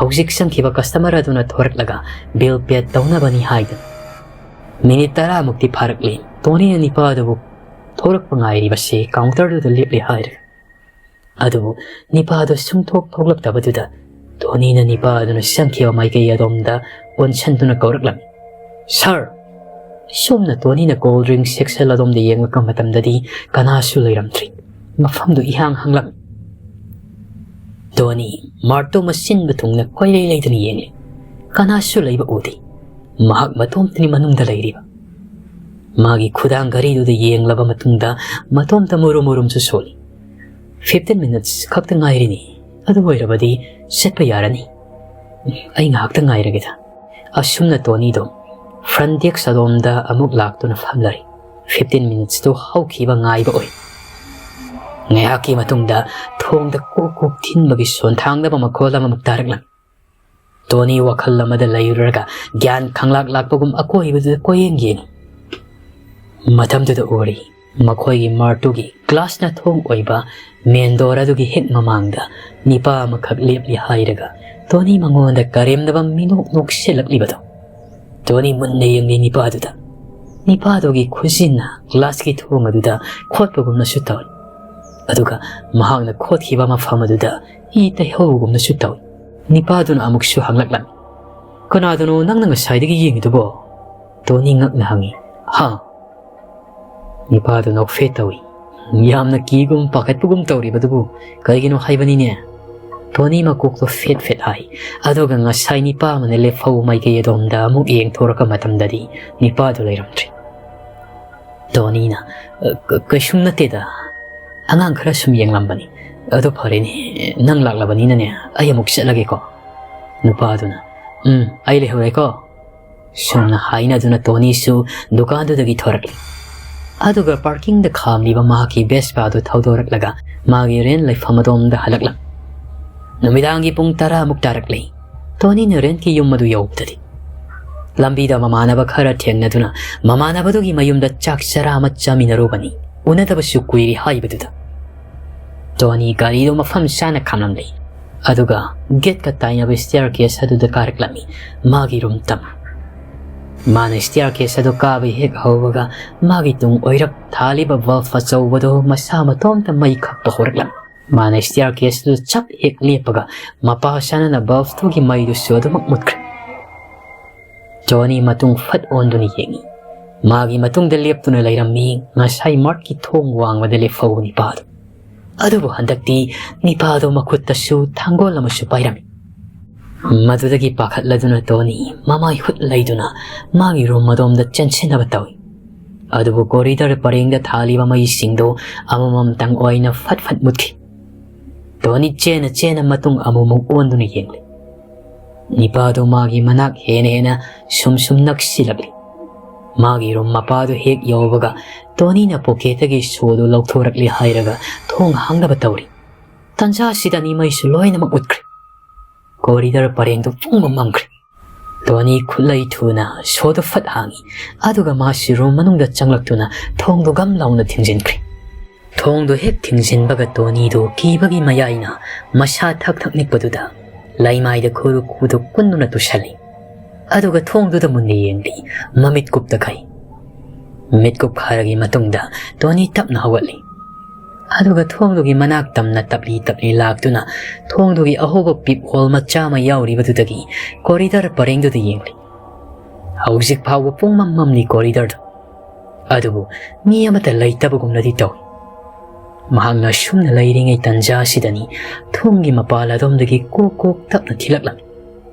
ꯍꯧꯖꯤꯛ ꯆꯪꯈꯤꯕ ꯀꯁꯇꯃꯔ ꯑꯗꯨꯅ ꯊꯣꯔꯛꯂꯒ ꯕꯤꯜ ꯄꯦꯗ ꯇꯧꯅꯕꯅꯤ ꯍꯥꯏꯗꯨꯅ꯫ ꯃꯤꯅꯤꯠ ꯇꯔꯥꯃꯨꯛꯇꯤ ꯐꯥꯔꯛꯂꯦ꯫ ꯇꯣꯅꯤꯅ ꯅꯤꯄꯥ ꯑꯗꯨꯕꯨ ꯊꯣꯔꯛꯄ ꯉꯥꯏꯔꯤꯕꯁꯤ ꯀꯥꯎꯟꯇꯔꯗꯨꯗ ꯂꯦꯞꯂꯦ ꯍꯥꯏꯔꯦ꯫ ꯑꯗꯨꯕꯨ ꯅꯤꯄꯥꯗꯨ ꯁꯨꯡꯊꯣꯛ ꯊꯣꯛꯂꯛꯇꯕꯗꯨꯗ ꯇꯣꯅꯤꯅ ꯅꯤꯄꯥ ꯑꯗꯨꯅ ꯆꯪꯈꯤꯕ ꯃꯥꯏꯀꯩ ꯑꯗꯣꯝꯗ ꯑꯣꯟꯁꯟꯗꯨꯅ ꯀꯧꯔꯛꯂꯝꯃꯤ, "ꯁꯥꯔ!" ꯁꯣꯝꯅ ꯇꯣꯅꯤꯅ ꯀꯣꯜ ꯗ꯭ꯔꯤꯡ ꯁꯦꯛꯁꯟ ꯑꯗꯣꯝꯗ ꯌꯦꯡꯂꯛꯄ ꯃꯇꯝꯗꯗꯤ ꯀꯅꯥꯁꯨ ꯂꯩꯔꯝꯗ꯭ꯔꯤ꯫ ꯃꯐꯝꯗꯨ ꯏꯍꯥꯡ ꯍꯥꯡꯂꯝꯃꯤ꯫ ꯇꯣꯅꯤ ꯃꯥꯔꯠꯇꯣ ꯃꯆꯤꯟꯕ ꯊꯨꯡꯅ ꯀꯣꯏꯂꯩ ꯂꯩꯗꯨꯅ ꯌꯦꯡꯂꯤ꯫ ꯀꯅꯥꯁꯨ ꯂꯩꯕ ꯎꯗꯦ꯫ ꯃꯍꯥꯛ ꯃꯇꯣꯝꯇꯅꯤ ꯃꯅꯨꯡꯗ ꯂꯩꯔꯤꯕ꯫ ꯃꯥꯒꯤ ꯈꯨꯗꯥꯡ ꯘꯔꯤꯗꯨꯗ ꯌꯦꯡꯂꯕ ꯃꯇꯨꯡꯗ ꯃꯇꯣꯝꯇ ꯃꯨꯔꯨꯝ ꯃꯨꯔꯨꯝꯁꯨ ꯁꯣꯜꯂꯤ꯫ "ꯐꯤꯐꯇꯤꯟ ꯃꯤꯅꯠꯁ ꯈꯛꯇ ꯉꯥꯏꯔꯤꯅꯤ꯫ ꯑꯗꯨ ꯑꯣꯏꯔꯕꯗꯤ ꯆꯠꯄ ꯌꯥꯔꯅꯤ꯫ ꯑꯩ ꯉꯥꯏꯍꯥꯛꯇ ꯉꯥꯏꯔꯒꯦꯗ꯫" ꯑꯁꯨꯝꯅ ꯇꯣꯅꯤꯗꯣ ꯐ꯭ꯔꯟ ꯗꯦꯛꯁ ꯑꯗꯣꯝꯗ ꯑꯃꯨꯛ ꯂꯥꯛꯇꯨꯅ ꯐꯝꯂꯔꯦ꯫ ꯐꯤꯐꯇꯤꯟ ꯃꯤꯅꯠꯁꯇꯨ ꯍꯧꯈꯤꯕ ꯉꯥꯏꯕ ꯑꯣꯏ꯫ ꯉꯥꯏꯍꯥꯛꯀꯤ ꯃꯇꯨꯡꯗ ꯊꯣꯡꯗ ꯀꯣꯛ ꯀꯣꯛ ꯊꯤꯟꯕꯒꯤ ꯁꯣꯟꯊꯥꯡꯗꯕ ꯃꯈꯣꯜ ꯑꯃꯃꯨꯛ ꯇꯥꯔꯛꯂꯝꯃꯤ꯫ ꯇꯣꯅꯤ ꯋꯥꯈꯜ ꯑꯃꯗ ꯂꯩꯔꯨꯔꯒ ꯒ꯭ꯌꯥꯟ ꯈꯪꯂꯥꯛ ꯂꯥꯛꯄꯒꯨꯝ ꯑꯀꯣꯏꯕꯗꯨꯗ ꯀꯣꯏꯌꯦꯡ ꯌꯦꯡꯉꯤ꯫ ꯃꯇꯝꯗꯨꯗ ꯎꯔꯤ, ꯃꯈꯣꯏꯒꯤ ꯃꯥꯔꯠꯇꯨꯒꯤ ꯒ꯭ꯂꯥꯁꯅ ꯊꯣꯡ ꯑꯣꯏꯕ ꯃꯦꯟ ꯗꯣꯔ ꯑꯗꯨꯒꯤ ꯍꯦꯛ ꯃꯃꯥꯡꯗ ꯅꯤꯄꯥ ꯑꯃꯈꯛ ꯂꯦꯞꯂꯤ ꯍꯥꯏꯔꯒ ꯇꯣꯅꯤ ꯃꯉꯣꯟꯗ ꯀꯔꯦꯝꯅꯕ ꯃꯤꯅꯣꯛ ꯅꯣꯛꯁꯤꯜꯂꯛꯂꯤꯕꯗꯣ꯫ ꯇꯣꯅꯤ ꯃꯨꯟꯅ ꯌꯦꯡꯂꯤ ꯅꯤꯄꯥꯗꯨꯗ꯫ ꯅꯤꯄꯥꯗꯨꯒꯤ ꯈꯨꯖꯤꯟꯅ ꯒ꯭ꯂꯥꯁꯀꯤ ꯊꯣꯡ ꯑꯗꯨꯗ ꯈꯣꯠꯄꯒꯨꯝꯅꯁꯨ ꯇꯧꯏ꯫ ꯑꯗꯨꯒ ꯃꯍꯥꯛꯅ ꯈꯣꯠꯈꯤꯕ ꯃꯐꯝ ꯑꯗꯨꯗ ꯏ ꯇꯩꯍꯧꯕꯒꯨꯝꯅꯁꯨ ꯇꯧꯏ꯫ ꯅꯤꯄꯥꯗꯨꯅ ꯑꯃꯨꯛꯁꯨ ꯍꯪꯂꯛꯂꯝꯃꯤ, "ꯀꯅꯥꯗꯅꯣ ꯅꯪꯅ ꯉꯁꯥꯏꯗꯒꯤ ꯌꯦꯡꯉꯤꯗꯨꯕꯣ?" ꯇꯣꯅꯤ ꯉꯛꯅ ꯍꯪꯉꯤ꯫ "ꯍꯥ?" ꯅꯤꯄꯥꯗꯨ ꯅꯣꯛꯐꯦꯠ ꯇꯧꯏ꯫ "ꯌꯥꯝꯅ ꯀꯤꯒꯨꯝ ꯄꯥꯈꯠꯄꯒꯨꯝ ꯇꯧꯔꯤꯕꯗꯨꯕꯨ ꯀꯔꯤꯒꯤꯅꯣ ꯍꯥꯏꯕꯅꯤꯅꯦ?" ꯇꯣꯅꯤ ꯃꯀꯣꯛꯇꯣ ꯐꯦꯠ ꯐꯦꯠ ꯍꯥꯏ꯫ ꯑꯗꯨꯒ ꯉꯁꯥꯏ ꯅꯤꯄꯥ ꯑꯃꯅ ꯂꯦꯞꯐꯧ ꯃꯥꯏꯀꯩ ꯑꯗꯣꯝꯗ ꯑꯃꯨꯛ ꯌꯦꯡꯊꯣꯔꯛꯄ ꯃꯇꯝꯗꯗꯤ ꯅꯤꯄꯥꯗꯨ ꯂꯩꯔꯝꯗ꯭ꯔꯦ꯫ ꯇꯣꯅꯤꯅ, "ꯑ, ꯀ-, ꯀꯩꯁꯨꯝ ꯅꯠꯇꯦꯗ꯫ ꯑꯉꯥꯡ ꯈꯔ ꯁꯨꯝ ꯌꯦꯡꯂꯝꯕꯅꯤ꯫ ꯑꯗꯨ ꯐꯔꯦꯅꯦ, ꯅꯪ ꯂꯥꯛꯂꯕꯅꯤꯅꯅꯦ, ꯑꯩ ꯑꯃꯨꯛ ꯆꯠꯂꯒꯦꯀꯣ꯫" ꯅꯨꯄꯥꯗꯨꯅ, "ꯎꯝ, ꯑꯩ ꯂꯩꯍꯧꯔꯦꯀꯣ꯫" ꯁꯨꯝꯅ ꯍꯥꯏꯅꯗꯨꯅ ꯇꯣꯅꯤꯁꯨ ꯗꯨꯀꯥꯟꯗꯨꯗꯒꯤ ꯊꯣꯔꯛꯂꯤ꯫ ꯑꯗꯨꯒ ꯄꯥꯔꯀꯤꯡꯗ ꯈꯥꯝꯂꯤꯕ ꯃꯍꯥꯛꯀꯤ ꯕꯦꯁꯄꯥꯗꯨ ꯊꯧꯗꯣꯔꯛꯂꯒ ꯃꯥꯒꯤ ꯔꯦꯟ ꯂꯩꯐꯝ ꯑꯗꯣꯝꯗ ꯍꯜꯂꯛꯂꯝ꯫ ꯅꯨꯃꯤꯗꯥꯡꯒꯤ ꯄꯨꯡ ꯇꯔꯥꯃꯨꯛ ꯇꯥꯔꯛꯂꯤ꯫ ꯇꯣꯅꯤꯅ ꯔꯦꯟꯀꯤ ꯌꯨꯝ ꯑꯗꯨ ꯌꯧꯕꯗꯗꯤ ꯂꯝꯕꯤꯗ ꯃꯃꯥꯟꯅꯕ ꯈꯔ ꯊꯦꯡꯅꯗꯨꯅ ꯃꯃꯥꯟꯅꯕꯗꯨꯒꯤ ꯃꯌꯨꯝꯗ ꯆꯥꯛ ꯆꯔꯥ ꯑꯃ ꯆꯥꯃꯤꯟꯅꯔꯨꯕꯅꯤ, ꯎꯅꯗꯕꯁꯨ ꯀꯨꯏꯔꯦ ꯍꯥꯏꯕꯗꯨꯗ꯫ ꯇꯣꯅꯤ ꯒꯥꯔꯤꯗꯨ ꯃꯐꯝ ꯆꯥꯅ ꯈꯥꯝꯂꯝꯂꯦ꯫ ꯑꯗꯨꯒ ꯒꯦꯠꯀ ꯇꯥꯏꯅꯕ ꯁ꯭ꯇꯤꯌꯔ ꯀꯦꯁ ꯑꯗꯨꯗ ꯀꯥꯔꯛꯂꯝꯃꯤ, ꯃꯥꯒꯤ ꯔꯨꯝ ꯇꯝ꯫ ꯃꯥꯅ ꯁ꯭ꯇꯤꯌꯔ ꯀꯦꯁ ꯑꯗꯨ ꯀꯥꯕ ꯍꯦꯛ ꯍꯧꯕꯒ ꯃꯥꯒꯤ ꯇꯨꯡ ꯑꯣꯏꯔꯞ ꯊꯥꯜꯂꯤꯕ ꯕꯜꯕ ꯑꯆꯧꯕꯗꯨ ꯃꯁꯥ ꯃꯇꯣꯝꯇ ꯃꯩ ꯈꯞꯄ ꯍꯧꯔꯛꯂꯝꯃꯤ꯫ ꯃꯥꯅ ꯁ꯭ꯇꯤꯌꯔ ꯀꯦꯁ ꯑꯗꯨ ꯆꯞ ꯍꯦꯛ ꯂꯦꯞꯄꯒ ꯃꯄꯥ ꯆꯥꯅꯅ ꯕꯜꯕꯇꯨꯒꯤ ꯃꯩꯗꯨꯁꯨ ꯑꯗꯨꯃꯛ ꯃꯨꯠꯈ꯭ꯔꯦ꯫ ꯇꯣꯅꯤ ꯃꯇꯨꯡ ꯐꯠ ꯑꯣꯟꯗꯨꯅ ꯌꯦꯡꯉꯤ꯫ ꯃꯥꯒꯤ ꯃꯇꯨꯡꯗ ꯂꯦꯞꯇꯨꯅ ꯂꯩꯔꯝꯃꯤ ꯉꯁꯥꯏ ꯃꯥꯔꯠꯀꯤ ꯊꯣꯡ ꯋꯥꯡꯃꯗ ꯂꯦꯞꯍꯧꯕ ꯅꯤꯄꯥꯗꯨ꯫ ꯑꯗꯨꯕꯨ ꯍꯟꯗꯛꯇꯤ ꯅꯤꯄꯥꯗꯨ ꯃꯈꯨꯠꯇꯁꯨ ꯊꯥꯡꯒꯣꯜ ꯑꯃꯁꯨ ꯄꯥꯏꯔꯝꯃꯤ꯫ ꯃꯗꯨꯗꯒꯤ ꯄꯥꯈꯠꯂꯗꯨꯅ ꯇꯣꯅꯤ ꯃꯃꯥꯏ ꯍꯨꯠ ꯂꯩꯗꯨꯅ ꯃꯥꯒꯤ ꯔꯨꯝ ꯑꯗꯣꯝꯗ ꯆꯦꯟꯁꯤꯟꯅꯕ ꯇꯧꯏ꯫ ꯑꯗꯨꯕꯨ ꯀꯣꯔꯤꯗꯣꯔ ꯄꯔꯦꯡꯗ ꯊꯥꯜꯂꯤꯕ ꯃꯩꯁꯤꯡꯗꯨ ꯑꯃꯃꯝꯇꯪ ꯑꯣꯏꯅ ꯐꯠ ꯐꯠ ꯃꯨꯠꯈꯤ꯫ ꯇꯣꯅꯤ ꯆꯦꯟꯅ ꯆꯦꯟꯅ ꯃꯇꯨꯡ ꯑꯃꯨꯛꯃꯨꯛ ꯑꯣꯟꯗꯨꯅ ꯌꯦꯡꯂꯤ꯫ ꯅꯤꯄꯥꯗꯨ ꯃꯥꯒꯤ ꯃꯅꯥꯛ ꯍꯦꯟꯅ ꯍꯦꯟꯅ ꯁꯨꯝ ꯁꯨꯝ ꯅꯛꯁꯤꯜꯂꯛꯂꯤ꯫ ꯃꯥꯒꯤ ꯔꯨꯝ ꯃꯄꯥꯗꯨ ꯍꯦꯛ ꯌꯧꯕꯒ ꯇꯣꯅꯤꯅ ꯄꯣꯀꯦꯠꯇꯒꯤ ꯁꯣꯗꯨ ꯂꯧꯊꯣꯔꯛꯂꯦ ꯍꯥꯏꯔꯒ ꯊꯣꯡ ꯍꯥꯡꯅꯕ ꯇꯧꯔꯤ꯫ ꯇꯟꯖꯥꯁꯤꯗ ꯅꯤꯃꯩꯁꯨ ꯂꯣꯏꯅꯃꯛ ꯎꯠꯈ꯭ꯔꯦ꯫ ꯀꯣꯔꯤꯗꯔ ꯄꯔꯦꯡꯗꯨ ꯄꯨꯡꯃꯝ ꯃꯝꯈ꯭ꯔꯦ꯫ ꯇꯣꯅꯤ ꯈꯨꯠꯂꯩ ꯊꯨꯅ ꯁꯣꯗꯨ ꯐꯠ ꯍꯥꯡꯉꯤ, ꯑꯗꯨꯒ ꯃꯥꯁꯤ ꯔꯨꯝ ꯃꯅꯨꯡꯗ ꯆꯪꯂꯛꯇꯨꯅ ꯊꯣꯡꯗꯨ ꯒꯝ ꯂꯥꯎꯅ ꯊꯤꯡꯖꯤꯟꯈ꯭ꯔꯦ꯫ ꯊꯣꯡꯗꯨ ꯍꯦꯛ ꯊꯤꯡꯖꯤꯟꯕꯒ ꯇꯣꯅꯤꯗꯨ ꯀꯤꯕꯒꯤ ꯃꯌꯥꯏꯅ ꯃꯁꯥ ꯊꯛ ꯊꯛ ꯅꯤꯛꯄꯗꯨꯗ ꯂꯩꯃꯥꯏꯗ ꯈꯨꯔꯨ ꯈꯨꯗꯨ ꯀꯨꯟꯗꯨꯅ ꯇꯨꯁꯜꯂꯤ꯫ ꯑꯗꯨꯒ ꯊꯣꯡꯗꯨꯗ ꯃꯨꯟꯅ ꯌꯦꯡꯂꯤ, ꯃꯃꯤꯠ ꯀꯨꯞꯇ ꯈꯥꯏ꯫ ꯃꯤꯠꯀꯨꯞ ꯈꯥꯔꯒꯤ ꯃꯇꯨꯡꯗ ꯇꯣꯅꯤ ꯇꯞꯅ ꯍꯧꯒꯠꯂꯤ꯫ ꯑꯗꯨꯒ ꯊꯣꯡꯗꯨꯒꯤ ꯃꯅꯥꯛ ꯇꯝꯅ ꯇꯞꯂꯤ ꯇꯞꯂꯤ ꯂꯥꯛꯇꯨꯅ ꯊꯣꯡꯗꯨꯒꯤ ꯑꯍꯧꯕ ꯄꯤꯞ ꯍꯣꯜ ꯃꯆꯥ ꯑꯃ ꯌꯥꯎꯔꯤꯕꯗꯨꯗꯒꯤ ꯀꯣꯔꯤꯗꯔ ꯄꯔꯦꯡꯗꯨꯗ ꯌꯦꯡꯂꯤ꯫ ꯍꯧꯖꯤꯛ ꯐꯥꯎꯕ ꯄꯨꯡꯃꯝ ꯃꯝꯂꯤ ꯀꯣꯔꯤꯗꯔꯗꯨ꯫ ꯑꯗꯨꯕꯨ ꯃꯤ ꯑꯃꯠꯇ ꯂꯩꯇꯕꯒꯨꯝꯅꯗꯤ ꯇꯧꯏ꯫ ꯃꯍꯥꯛꯅ ꯁꯨꯝꯅ ꯂꯩꯔꯤꯉꯩ ꯇꯟꯖꯥ ꯑꯁꯤꯗꯅꯤ ꯊꯣꯡꯒꯤ ꯃꯄꯥꯜ ꯑꯗꯣꯝꯗꯒꯤ ꯀꯣꯛ ꯀꯣꯛ ꯇꯞꯅ ꯊꯤꯜꯂꯛꯂꯝꯃꯤ꯫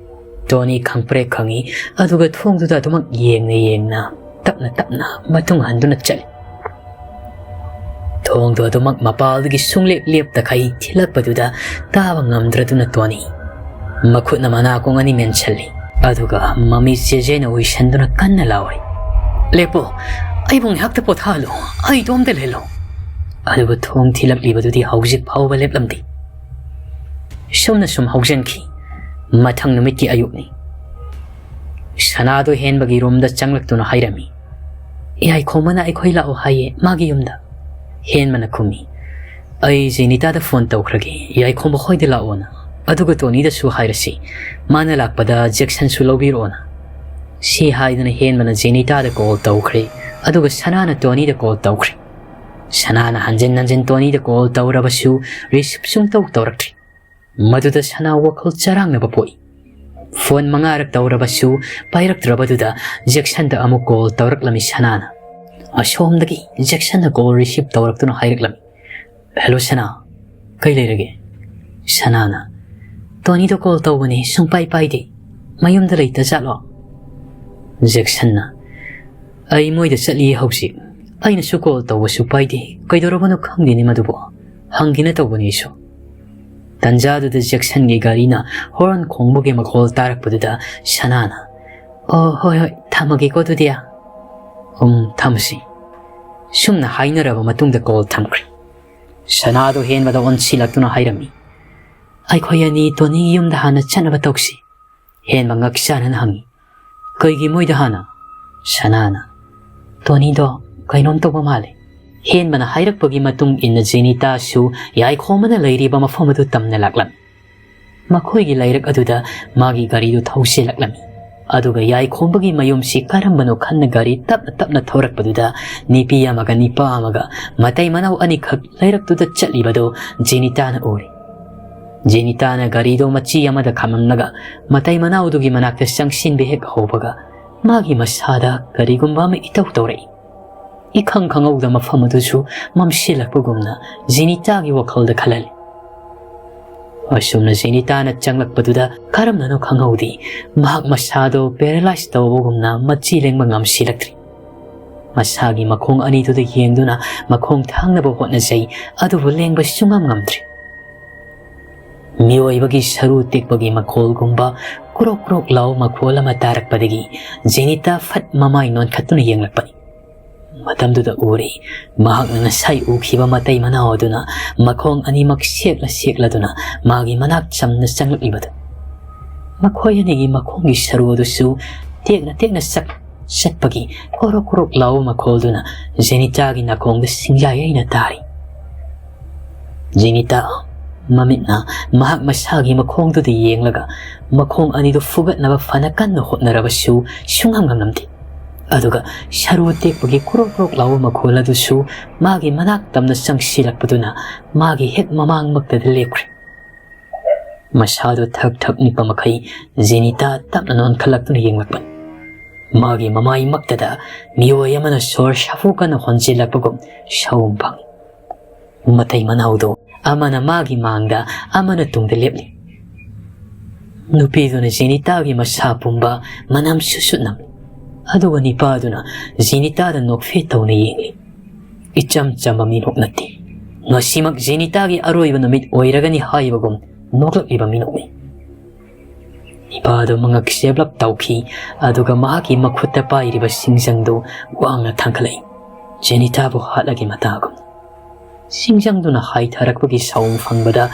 ꯇꯣꯅꯤ ꯈꯪꯄ꯭ꯔꯦꯛ ꯈꯪꯏ, ꯑꯗꯨꯒ ꯊꯣꯡꯗꯨꯗ ꯑꯗꯨꯃꯛ ꯌꯦꯡꯅ ꯌꯦꯡꯅ ꯇꯞꯅ ꯇꯞꯅ ꯃꯇꯨꯡ ꯍꯟꯗꯨꯅ ꯆꯠꯂꯤ꯫ ꯊꯣꯡꯗꯨ ꯑꯗꯨꯃꯛ ꯃꯄꯥꯜꯗꯒꯤ ꯁꯨꯡꯂꯦꯞ ꯂꯦꯞꯇꯈꯩ ꯊꯤꯜꯂꯛꯄꯗꯨꯗ ꯇꯥꯕ ꯉꯝꯗ꯭ꯔꯗꯨꯅ ꯇꯣꯅꯤ ꯃꯈꯨꯠꯅ ꯃꯅꯥꯀꯣꯡ ꯑꯅꯤ ꯃꯦꯟꯁꯤꯜꯂꯤ꯫ ꯑꯗꯨꯒ ꯃꯃꯤꯠ ꯆꯦꯖꯦꯅ ꯎꯏꯁꯟꯗꯨꯅ ꯀꯟꯅ ꯂꯥꯎꯔꯤ, "ꯂꯦꯞꯄꯣ, ꯑꯩꯕꯨ ꯉꯥꯏꯍꯥꯛꯇ ꯄꯣꯊꯥꯍꯜꯂꯣ, ꯑꯩ ꯏꯇꯣꯝꯇ ꯂꯩꯍꯜꯂꯣ꯫" ꯑꯗꯨꯕꯨ ꯊꯣꯡ ꯊꯤꯜꯂꯛꯂꯤꯕꯗꯨꯗꯤ ꯍꯧꯖꯤꯛ ꯐꯥꯎꯕ ꯂꯦꯞꯂꯝꯗꯦ꯫ ꯁꯨꯝꯅ ꯁꯨꯝ ꯍꯧꯖꯤꯟꯈꯤ꯫ ꯃꯊꯪ ꯅꯨꯃꯤꯠꯀꯤ ꯑꯌꯨꯛꯅꯤ꯫ ꯁꯅꯥꯗꯣ ꯍꯦꯟꯕꯒꯤ ꯔꯨꯝꯗ ꯆꯪꯂꯛꯇꯨꯅ ꯍꯥꯏꯔꯝꯃꯤ, "ꯌꯥꯏꯈꯣꯝꯕꯅ ꯑꯩꯈꯣꯏ ꯂꯥꯛꯑꯣ ꯍꯥꯏꯌꯦ ꯃꯥꯒꯤ ꯌꯨꯝꯗ꯫" ꯍꯦꯟꯕꯅ ꯈꯨꯝꯃꯤ, "ꯑꯩ ꯖꯦꯅꯤꯇꯥꯗ ꯐꯣꯟ ꯇꯧꯈ꯭ꯔꯒꯦ, ꯌꯥꯏꯈꯣꯝꯕ ꯈꯣꯏꯗ ꯂꯥꯛꯑꯣꯅ꯫ ꯑꯗꯨꯒ ꯇꯣꯅꯤꯗꯁꯨ ꯍꯥꯏꯔꯁꯤ, ꯃꯥꯅ ꯂꯥꯛꯄꯗ ꯖꯦꯛꯁꯟꯁꯨ ꯂꯧꯕꯤꯔꯛꯑꯣꯅ꯫" ꯁꯤ ꯍꯥꯏꯗꯨꯅ ꯍꯦꯟꯕꯅ ꯖꯦꯅꯤꯇꯥꯗ ꯀꯣꯜ ꯇꯧꯈ꯭ꯔꯦ, ꯑꯗꯨꯒ ꯁꯅꯥꯅ ꯇꯣꯅꯤꯗ ꯀꯣꯜ ꯇꯧꯈ꯭ꯔꯦ꯫ ꯁꯅꯥꯅ ꯍꯟꯖꯤꯟ ꯍꯟꯖꯤꯟ ꯇꯣꯅꯤꯗ ꯀꯣꯜ ꯇꯧꯔꯕꯁꯨ ꯔꯤꯁꯤꯞ ꯁꯨꯡꯇꯧ ꯇꯧꯔꯛꯇ꯭ꯔꯤ꯫ ꯃꯗꯨꯗ ꯁꯅꯥ ꯋꯥꯈꯜ ꯆꯔꯥꯡꯅꯕ ꯄꯣꯛꯏ꯫ ꯐꯣꯟ ꯃꯉꯥꯔꯛ ꯇꯧꯔꯕꯁꯨ ꯄꯥꯏꯔꯛꯇ꯭ꯔꯕꯗꯨꯗ ꯖꯦꯛꯁꯟꯗ ꯑꯃꯨꯛ ꯀꯣꯜ ꯇꯧꯔꯛꯂꯝꯃꯤ ꯁꯅꯥꯅ꯫ ꯑꯁꯣꯝꯗꯒꯤ ꯖꯦꯛꯁꯟꯅ ꯀꯣꯜ ꯔꯤꯁꯤꯞ ꯇꯧꯔꯛꯇꯨꯅ ꯍꯥꯏꯔꯛꯂꯝꯃꯤ, "ꯍꯦꯜꯂꯣ ꯁꯅꯥ, ꯀꯩ ꯂꯩꯔꯒꯦ?" ꯁꯅꯥꯅ, "ꯇꯣꯅꯤꯗꯣ ꯀꯣꯜ ꯇꯧꯕꯅꯦ, ꯁꯨꯡꯄꯥꯏ ꯄꯥꯏꯗꯦ꯫ ꯃꯌꯨꯝꯗ ꯂꯩꯇ ꯖꯥꯠꯂꯣ?" ꯖꯦꯛꯁꯟꯅ, "ꯑꯩ ꯃꯣꯏꯗ ꯆꯠꯂꯤ ꯍꯧꯖꯤꯛ꯫ ꯑꯩꯅꯁꯨ ꯀꯣꯜ ꯇꯧꯕꯁꯨ ꯄꯥꯏꯗꯦ꯫ ꯀꯩꯗꯧꯔꯕꯅꯣ ꯈꯪꯗꯦꯅꯦ ꯃꯗꯨꯕꯣ꯫ ꯍꯪꯒꯦꯅ ꯇꯧꯕꯅꯤ ꯑꯩꯁꯨ꯫" ꯇꯟꯖꯥꯗꯨꯗ ꯖꯦꯛꯁꯟꯒꯤ ꯒꯥꯔꯤꯅ ꯍꯣꯔꯟ ꯈꯣꯡꯕꯒꯤ ꯃꯈꯣꯜ ꯇꯥꯔꯛꯄꯗꯨꯗ ꯁꯅꯥꯅ, "ꯑꯣ, ꯍꯣꯏ, ꯍꯣꯏ, ꯊꯝꯃꯒꯦꯀꯣ ꯑꯗꯨꯗꯤ꯫" "ꯎꯝ, ꯊꯝꯃꯁꯤ꯫" ꯁꯨꯝꯅ ꯍꯥꯏꯅꯔꯕ ꯃꯇꯨꯡꯗ call ꯊꯝꯈ꯭ꯔꯦ꯫ ꯁꯅꯥꯗꯣ ꯍꯦꯟꯕꯗ ꯑꯣꯟꯁꯤꯜꯂꯛꯇꯨꯅ ꯍꯥꯏꯔꯝꯃꯤ, "ꯑꯩꯈꯣꯏ ꯑꯅꯤ ꯇꯣꯅꯤꯒꯤ ꯌꯨꯝꯗ ꯍꯥꯟꯅ ꯆꯠꯅꯕ ꯇꯧꯁꯤ꯫" ꯍꯦꯟꯕ ꯉꯛ ꯆꯥꯟꯅꯅ ꯍꯪꯉꯤ, "ꯀꯩꯒꯤ ꯃꯣꯏꯗ ꯍꯥꯟꯅ?" ꯁꯅꯥꯅ, "ꯇꯣꯅꯤꯗꯣ ꯀꯩꯅꯣꯝ ꯇꯧꯕ ꯃꯥꯜꯂꯦ꯫" ꯍꯦꯟꯕꯅ ꯍꯥꯏꯔꯛꯄꯒꯤ ꯃꯇꯨꯡ ꯏꯟꯅ ꯖꯦꯅꯤꯇꯥꯁꯨ ꯌꯥꯏꯈꯣꯝꯕꯅ ꯂꯩꯔꯤꯕ ꯃꯐꯝ ꯑꯗꯨ ꯇꯝꯅ ꯂꯥꯛꯂꯝꯃꯤ꯫ ꯃꯈꯣꯏꯒꯤ ꯂꯩꯔꯛ ꯑꯗꯨꯗ ꯃꯥꯒꯤ ꯒꯥꯔꯤꯗꯨ ꯊꯧꯁꯤꯜꯂꯛꯂꯝꯃꯤ꯫ ꯑꯗꯨꯒ ꯌꯥꯏꯈꯣꯝꯕꯒꯤ ꯃꯌꯨꯝꯁꯤ ꯀꯔꯝꯕꯅꯣ ꯈꯟꯅ ꯒꯥꯔꯤ ꯇꯞꯅ ꯇꯞꯅ ꯊꯧꯔꯛꯄꯗꯨꯗ ꯅꯨꯄꯤ ꯑꯃꯒ ꯅꯤꯄꯥ ꯑꯃꯒ ꯃꯇꯩ ꯃꯅꯥꯎ ꯑꯅꯤꯈꯛ ꯂꯩꯔꯛꯇꯨꯗ ꯆꯠꯂꯤꯕꯗꯨ ꯖꯦꯅꯤꯇꯥꯅ ꯎꯔꯦ꯫ ꯖꯦꯅꯤꯇꯥꯅ ꯒꯥꯔꯤꯗꯣ ꯃꯆꯤ ꯑꯃꯗ ꯈꯥꯝꯂꯝꯂꯒ ꯃꯇꯩ ꯃꯅꯥꯎꯗꯨꯒꯤ ꯃꯅꯥꯛꯇ ꯆꯪꯁꯤꯟꯕ ꯍꯦꯛ ꯍꯧꯕꯒ ꯃꯥꯒꯤ ꯃꯁꯥꯗ ꯀꯔꯤꯒꯨꯝꯕ ꯑꯃ ꯏꯇꯧ ꯇꯧꯔꯛꯏ꯫ ꯏꯈꯪ ꯈꯪꯍꯧꯗ ꯃꯐꯝ ꯑꯗꯨꯁꯨ ꯃꯝꯁꯤꯜꯂꯛꯄꯒꯨꯝꯅ ꯖꯦꯅꯤꯇꯥꯒꯤ ꯋꯥꯈꯜꯗ ꯈꯜꯍꯜꯂꯤ꯫ ꯑꯁꯨꯝꯅ ꯖꯦꯅꯤꯇꯥꯅ ꯆꯪꯂꯛꯄꯗꯨꯗ ꯀꯔꯝꯅꯅꯣ ꯈꯪꯍꯧꯗꯦ, ꯃꯍꯥꯛ ꯃꯁꯥꯗꯣ paralyze ꯇꯧꯕꯒꯨꯝꯅ ꯃꯆꯤ ꯂꯦꯡꯕ ꯉꯝꯁꯤꯜꯂꯛꯇ꯭ꯔꯤ꯫ ꯃꯁꯥꯒꯤ ꯃꯈꯣꯡ ꯑꯅꯤꯗꯨꯗ ꯌꯦꯡꯗꯨꯅ ꯃꯈꯣꯡ ꯊꯥꯡꯅꯕ ꯍꯣꯠꯅꯖꯩ, ꯑꯗꯨꯕꯨ ꯂꯦꯡꯕ ꯁꯨꯡꯉꯝ ꯉꯝꯗ꯭ꯔꯤ꯫ ꯃꯤꯑꯣꯏꯕꯒꯤ ꯁꯔꯨ ꯇꯦꯛꯄꯒꯤ ꯃꯈꯣꯜꯒꯨꯝꯕ ꯀ꯭ꯔꯣꯛ ꯀ꯭ꯔꯣꯛ ꯂꯥꯎ ꯃꯈꯣꯜ ꯑꯃ ꯇꯥꯔꯛꯄꯗꯒꯤ ꯖꯦꯅꯤꯇꯥ ꯐꯠ ꯃꯃꯥꯏ ꯅꯣꯟꯈꯠꯇꯨꯅ ꯌꯦꯡꯂꯛꯄꯅꯤ꯫ ꯃꯇꯝꯗꯨꯗ ꯎꯔꯦ, ꯃꯍꯥꯛꯅ ꯉꯁꯥꯏ ꯎꯈꯤꯕ ꯃꯇꯩ ꯃꯅꯥꯎ ꯑꯗꯨꯅ ꯃꯈꯣꯡ ꯑꯅꯤꯃꯛ ꯁꯦꯛꯂ ꯁꯦꯛꯂꯗꯨꯅ ꯃꯥꯒꯤ ꯃꯅꯥꯛ ꯆꯝꯅ ꯆꯪꯂꯛꯂꯤꯕꯗꯨ꯫ ꯃꯈꯣꯏ ꯑꯅꯤꯒꯤ ꯃꯈꯣꯡꯒꯤ ꯁꯔꯨ ꯑꯗꯨꯁꯨ ꯇꯦꯛꯅ ꯇꯦꯛꯅ ꯆꯛ-, ꯆꯠꯄꯒꯤ ꯀꯣꯔꯣꯛ ꯀꯣꯔꯣꯛ ꯂꯥꯎꯕ ꯃꯈꯣꯜꯗꯨꯅ ꯖꯦꯅꯤꯇꯥꯒꯤ ꯅꯥꯀꯣꯡꯗ ꯁꯤꯡꯌꯥꯏ ꯌꯩꯅ ꯇꯥꯔꯤ꯫ ꯖꯦꯅꯤꯇꯥ ꯃꯃꯤꯠꯅ ꯃꯍꯥꯛ ꯃꯁꯥꯒꯤ ꯃꯈꯣꯡꯗꯨꯗ ꯌꯦꯡꯂꯒ ꯃꯈꯣꯡ ꯑꯅꯤꯗꯨ ꯐꯨꯒꯠꯅꯕ ꯐꯅ ꯀꯟꯅ ꯍꯣꯠꯅꯔꯕꯁꯨ ꯁꯨꯡꯉꯝ ꯉꯝꯂꯝꯗꯦ꯫ ꯑꯗꯨꯒ ꯁꯔꯨ ꯇꯦꯛꯄꯒꯤ ꯀ꯭ꯔꯣꯛ ꯀ꯭ꯔꯣꯛ ꯂꯥꯎꯕ ꯃꯈꯣꯜ ꯑꯗꯨꯁꯨ ꯃꯥꯒꯤ ꯃꯅꯥꯛ ꯇꯝꯅ ꯆꯪꯁꯤꯜꯂꯛꯄꯗꯨꯅ ꯃꯥꯒꯤ ꯍꯦꯛ ꯃꯃꯥꯡꯃꯛꯇꯗ ꯂꯦꯞꯈ꯭ꯔꯦ꯫ ꯃꯁꯥꯗꯨ ꯊꯛ ꯊꯛ ꯅꯤꯛꯄ ꯃꯈꯩ ꯖꯦꯅꯤꯇꯥ ꯇꯞꯅ ꯅꯣꯟꯈꯠꯂꯛꯇꯨꯅ ꯌꯦꯡꯂꯛꯄꯅꯤ꯫ ꯃꯥꯒꯤ ꯃꯃꯥꯏꯃꯛꯇꯗ ꯃꯤꯑꯣꯏ ꯑꯃꯅ ꯁꯣꯔ ꯁꯥꯐꯨ ꯀꯟꯅ ꯍꯣꯟꯖꯤꯜꯂꯛꯄꯒꯨꯝ ꯁꯥꯎꯝ ꯐꯪꯏ꯫ ꯃꯇꯩ ꯃꯅꯥꯎꯗꯨ ꯑꯃꯅ ꯃꯥꯒꯤ ꯃꯥꯡꯗ, ꯑꯃꯅ ꯇꯨꯡꯗ ꯂꯦꯞꯂꯤ꯫ ꯅꯨꯄꯤꯗꯨꯅ ꯖꯦꯅꯤꯇꯥꯒꯤ ꯃꯁꯥ ꯄꯨꯝꯕ ꯃꯅꯝ ꯁꯨꯠ ꯁꯨꯠ ꯅꯝꯂꯤ꯫ ꯑꯗꯨꯒ ꯅꯤꯄꯥꯗꯨꯅ ꯖꯦꯅꯤꯇꯥꯗ ꯅꯣꯛꯐꯦ ꯇꯧꯅ ꯌꯦꯡꯂꯤ꯫ ꯏꯆꯝ ꯆꯝꯕ ꯃꯤꯅꯣꯛ ꯅꯠꯇꯦ꯫ ꯉꯁꯤꯃꯛ ꯖꯦꯅꯤꯇꯥꯒꯤ ꯑꯔꯣꯏꯕ ꯅꯨꯃꯤꯠ ꯑꯣꯏꯔꯒꯅꯤ ꯍꯥꯏꯕꯒꯨꯝ ꯅꯣꯛꯂꯛꯂꯤꯕ ꯃꯤꯅꯣꯛꯅꯤ꯫ ꯅꯤꯄꯥꯗꯨ ꯃꯉꯛ ꯆꯦꯞꯂꯞ ꯇꯧꯈꯤ, ꯑꯗꯨꯒ ꯃꯍꯥꯛꯀꯤ ꯃꯈꯨꯠꯇ ꯄꯥꯏꯔꯤꯕ ꯁꯤꯡꯖꯪꯗꯨ ꯋꯥꯡꯅ ꯊꯥꯡꯒꯠꯂꯛꯏ, ꯖꯦꯅꯤꯇꯥꯕꯨ ꯍꯥꯠꯂꯒꯦ ꯃꯇꯥꯒꯨꯝ꯫ ꯁꯤꯡꯖꯪꯗꯨꯅ ꯍꯥꯏꯊꯔꯛꯄꯒꯤ ꯁꯥꯎꯟ ꯐꯪꯕꯗ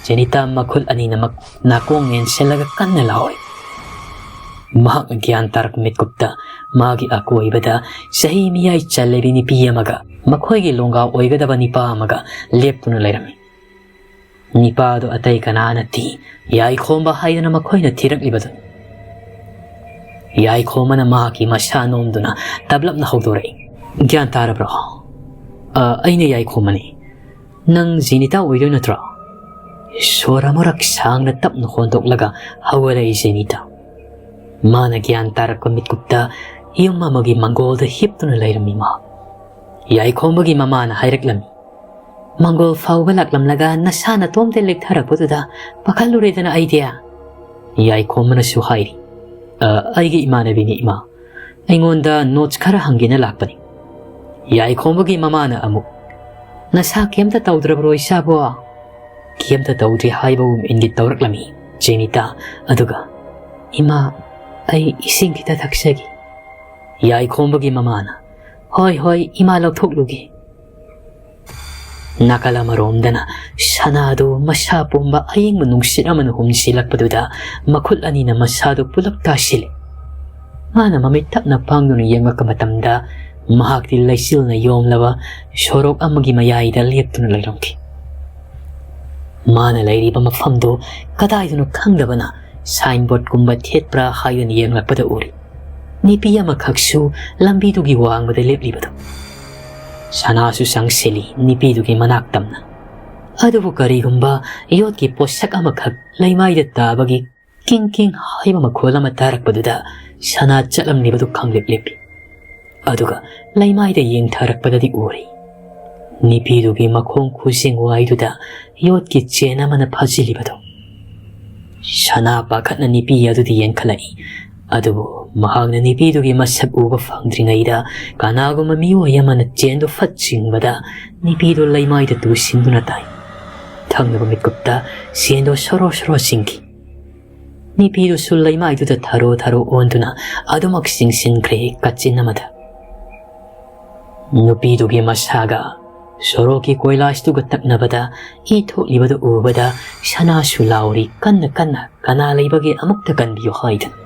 ꯖꯦꯅꯤꯇꯥ ꯃꯈꯨꯠ ꯑꯅꯤꯅꯃꯛ ꯅꯥꯀꯣꯡ ꯅꯦꯟꯁꯤꯜꯂꯒ ꯀꯟꯅ ꯂꯥꯎꯔꯤ꯫ ꯃꯍꯥꯛꯅ ꯒ꯭ꯌꯥꯟ ꯇꯥꯔꯛꯄ ꯃꯤꯠꯀꯨꯞꯇ ꯃꯥꯒꯤ ꯑꯀꯣꯏꯕꯗ ꯆꯍꯤ ꯃꯤꯌꯥꯏ ꯆꯜꯂꯕꯤ ꯅꯨꯄꯤ ꯑꯃꯒ ꯃꯈꯣꯏꯒꯤ ꯂꯣꯡꯒꯥ ꯑꯣꯏꯒꯗꯕ ꯅꯨꯄꯥ ꯑꯃꯒ ꯂꯦꯞꯇꯨꯅ ꯂꯩꯔꯝꯃꯤ꯫ ꯅꯤꯄꯥꯗꯨ ꯑꯇꯩ ꯀꯅꯥ ꯅꯠꯇꯦ, ꯌꯥꯏꯈꯣꯝꯕ ꯍꯥꯏꯗꯅ ꯃꯈꯣꯏꯅ ꯊꯤꯔꯛꯂꯤꯕꯗꯨꯅꯤ꯫ ꯌꯥꯏꯈꯣꯝꯕꯅ ꯃꯍꯥꯛꯀꯤ ꯃꯁꯥ ꯅꯣꯝꯗꯨꯅ ꯇꯞꯂꯞꯅ ꯍꯧꯗꯣꯔꯛꯏ꯫ "ꯒ꯭ꯌꯥꯟ ꯇꯥꯔꯕ꯭ꯔꯣ? ꯑ, ꯑꯩꯅ ꯌꯥꯏꯈꯣꯝꯕꯅꯤ꯫ ꯅꯪ ꯖꯦꯅꯤꯇꯥ ꯑꯣꯏꯗꯣꯏ ꯅꯠꯇ꯭ꯔꯣ?" ꯁꯣꯔ ꯑꯃꯔꯛ ꯁꯥꯡꯅ ꯇꯞꯅ ꯍꯣꯟꯗꯣꯛꯂꯒ ꯍꯧꯒꯠꯂꯛꯏ ꯖꯦꯅꯤꯇꯥ꯫ ꯃꯥꯅ ꯒ꯭ꯌꯥꯟ ꯇꯥꯔꯛꯄ ꯃꯤꯠꯀꯨꯞꯇ ꯌꯨꯝ ꯑꯃꯒꯤ ꯃꯪꯒꯣꯜꯗ ꯍꯤꯞꯇꯨꯅ ꯂꯩꯔꯝꯃꯤ ꯃꯍꯥꯛ꯫ ꯌꯥꯏꯈꯣꯝꯕꯒꯤ ꯃꯃꯥꯅ ꯍꯥꯏꯔꯛꯂꯝꯃꯤ, "ꯃꯪꯒꯣꯜ ꯐꯥꯎꯕ ꯂꯥꯛꯂꯝꯂꯒ ꯅꯁꯥ ꯅꯇꯣꯝꯇ ꯂꯦꯛꯊꯔꯛꯄꯗꯨꯗ ꯄꯥꯈꯠꯂꯨꯔꯦꯗꯅ ꯑꯩꯗꯤ꯫" ꯌꯥꯏꯈꯣꯝꯕꯅꯁꯨ ꯍꯥꯏꯔꯤ, "ꯑ, ꯑꯩꯒꯤ ꯏꯃꯥꯟꯅꯕꯤꯅꯤ ꯏꯃꯥ꯫ ꯑꯩꯉꯣꯟꯗ ꯅꯣꯠꯁ ꯈꯔ ꯍꯪꯒꯦꯅ ꯂꯥꯛꯄꯅꯤ꯫" ꯌꯥꯏꯈꯣꯝꯕꯒꯤ ꯃꯃꯥꯅ ꯑꯃꯨꯛ, "ꯅꯁꯥ ꯀꯩꯝꯇ ꯇꯧꯗ꯭ꯔꯕ꯭ꯔꯣ ꯏꯆꯥꯕꯣ?" ꯀꯩꯝꯇ ꯇꯧꯗ꯭ꯔꯤ ꯍꯥꯏꯕꯒꯨꯝ ꯏꯪꯒꯤꯠ ꯇꯧꯔꯛꯂꯝꯃꯤ ꯖꯦꯅꯤꯇꯥ꯫ ꯑꯗꯨꯒ, "ꯏꯃꯥ, ꯑꯩ ꯏꯁꯤꯡ ꯈꯤꯇ ꯊꯛꯆꯒꯦ꯫" ꯌꯥꯏꯈꯣꯝꯕꯒꯤ ꯃꯃꯥꯅ, "ꯍꯣꯏ, ꯍꯣꯏ, ꯏꯃꯥ ꯂꯧꯊꯣꯛꯂꯨꯒꯦ꯫" ꯅꯥꯀꯜ ꯑꯃꯔꯣꯝꯗꯅ ꯁꯅꯥꯗꯨ ꯃꯁꯥ ꯄꯨꯝꯕ ꯑꯌꯤꯡꯕ ꯅꯨꯡꯁꯤꯠ ꯑꯃꯅ ꯍꯨꯝꯖꯤꯜꯂꯛꯄꯗꯨꯗ ꯃꯈꯨꯠ ꯑꯅꯤꯅ ꯃꯁꯥꯗꯨ ꯄꯨꯂꯞ ꯇꯥꯁꯤꯜꯂꯤ꯫ ꯃꯥꯅ ꯃꯃꯤꯠ ꯇꯞꯅ ꯄꯥꯡꯗꯨꯅ ꯌꯦꯡꯂꯛꯄ ꯃꯇꯝꯗ ꯃꯍꯥꯛꯇꯤ ꯂꯩꯆꯤꯜꯅ ꯌꯣꯝꯂꯕ ꯁꯣꯔꯣꯛ ꯑꯃꯒꯤ ꯃꯌꯥꯏꯗ ꯂꯦꯞꯇꯨꯅ ꯂꯩꯔꯝꯈꯤ꯫ ꯃꯥꯅ ꯂꯩꯔꯤꯕ ꯃꯐꯝꯗꯨ ꯀꯗꯥꯏꯗꯅꯣ ꯈꯪꯗꯕꯅ ꯁꯥꯏꯟꯕꯣꯔꯗꯀꯨꯝꯕ ꯊꯦꯠꯄ꯭ꯔꯥ ꯍꯥꯏꯗꯨꯅ ꯌꯦꯡꯂꯛꯄꯗ ꯎꯔꯤ꯫ ꯅꯨꯄꯤ ꯑꯃꯈꯛꯁꯨ ꯂꯝꯕꯤꯗꯨꯒꯤ ꯋꯥꯡꯃꯗ ꯂꯦꯞꯂꯤꯕꯗꯨ꯫ ꯁꯅꯥꯁꯨ ꯆꯪꯁꯤꯜꯂꯤ ꯅꯨꯄꯤꯗꯨꯒꯤ ꯃꯅꯥꯛ ꯇꯝꯅ꯫ ꯑꯗꯨꯕꯨ ꯀꯔꯤꯒꯨꯝꯕ ꯌꯣꯠꯀꯤ ꯄꯣꯠꯁꯛ ꯑꯃꯈꯛ ꯂꯩꯃꯥꯏꯗ ꯇꯥꯕꯒꯤ ꯀꯤꯡ ꯀꯤꯡ ꯍꯥꯏꯕ ꯃꯈꯣꯜ ꯑꯃ ꯇꯥꯔꯛꯄꯗꯨꯗ ꯁꯅꯥ ꯆꯠꯂꯝꯂꯤꯕꯗꯨ ꯈꯪꯂꯤꯞ ꯂꯤꯞꯂꯤ꯫ ꯑꯗꯨꯒ ꯂꯩꯃꯥꯏꯗ ꯌꯦꯡꯊꯔꯛꯄꯗꯗꯤ ꯎꯔꯤ꯫ ꯅꯨꯄꯤꯗꯨꯒꯤ ꯃꯈꯣꯡ ꯈꯨꯖꯤꯡ ꯋꯥꯏꯗꯨꯗ ꯌꯣꯠꯀꯤ ꯆꯦꯟ ꯑꯃꯅ ꯐꯥꯖꯤꯜꯂꯤꯕꯗꯨ꯫ ꯁꯅꯥ ꯄꯥꯈꯠꯅ ꯅꯨꯄꯤ ꯑꯗꯨꯗ ꯌꯦꯡꯈꯠꯂꯛꯏ꯫ ꯑꯗꯨꯕꯨ ꯃꯍꯥꯛꯅ ꯅꯨꯄꯤꯗꯨꯒꯤ ꯃꯁꯛ ꯎꯕ ꯐꯪꯗ꯭ꯔꯤꯉꯩꯗ ꯀꯅꯥꯒꯨꯝꯕ ꯃꯤꯑꯣꯏ ꯑꯃꯅ ꯆꯦꯟꯗꯨ ꯐꯠ ꯆꯤꯡꯕꯗ ꯅꯨꯄꯤꯗꯨ ꯂꯩꯃꯥꯏꯗ ꯇꯨꯁꯤꯟꯗꯨꯅ ꯇꯥꯏ꯫ ꯊꯪꯅꯕ ꯃꯤꯠꯀꯨꯞꯇ ꯆꯦꯟꯗꯨ ꯁꯣꯔꯣ ꯁꯣꯔꯣ ꯆꯤꯡꯈꯤ꯫ ꯅꯤꯄꯤꯗꯨꯁꯨ ꯂꯩꯃꯥꯏꯗꯨꯗ ꯊꯔꯣ ꯊꯔꯣ ꯑꯣꯟꯗꯨꯅ ꯑꯗꯨꯃꯛ ꯆꯤꯡꯁꯤꯟꯈ꯭ꯔꯦ ꯀꯥꯆꯤꯟ ꯑꯃꯗ꯫ ꯅꯨꯄꯤꯗꯨꯒꯤ ꯃꯁꯥꯒ ꯁꯣꯔꯣꯛꯀꯤ ꯀꯣꯏꯂꯥꯁꯇꯨꯒ ꯇꯛꯅꯕꯗ ꯏ ꯊꯣꯛꯂꯤꯕꯗꯨ ꯎꯕꯗ ꯁꯅꯥꯁꯨ ꯂꯥꯎꯔꯤ ꯀꯟꯅ ꯀꯟꯅ, "ꯀꯅꯥ ꯂꯩꯕꯒꯦ, ꯑꯃꯨꯛꯇ ꯀꯟꯕꯤꯌꯨ" ꯍꯥꯏꯗꯨꯅ꯫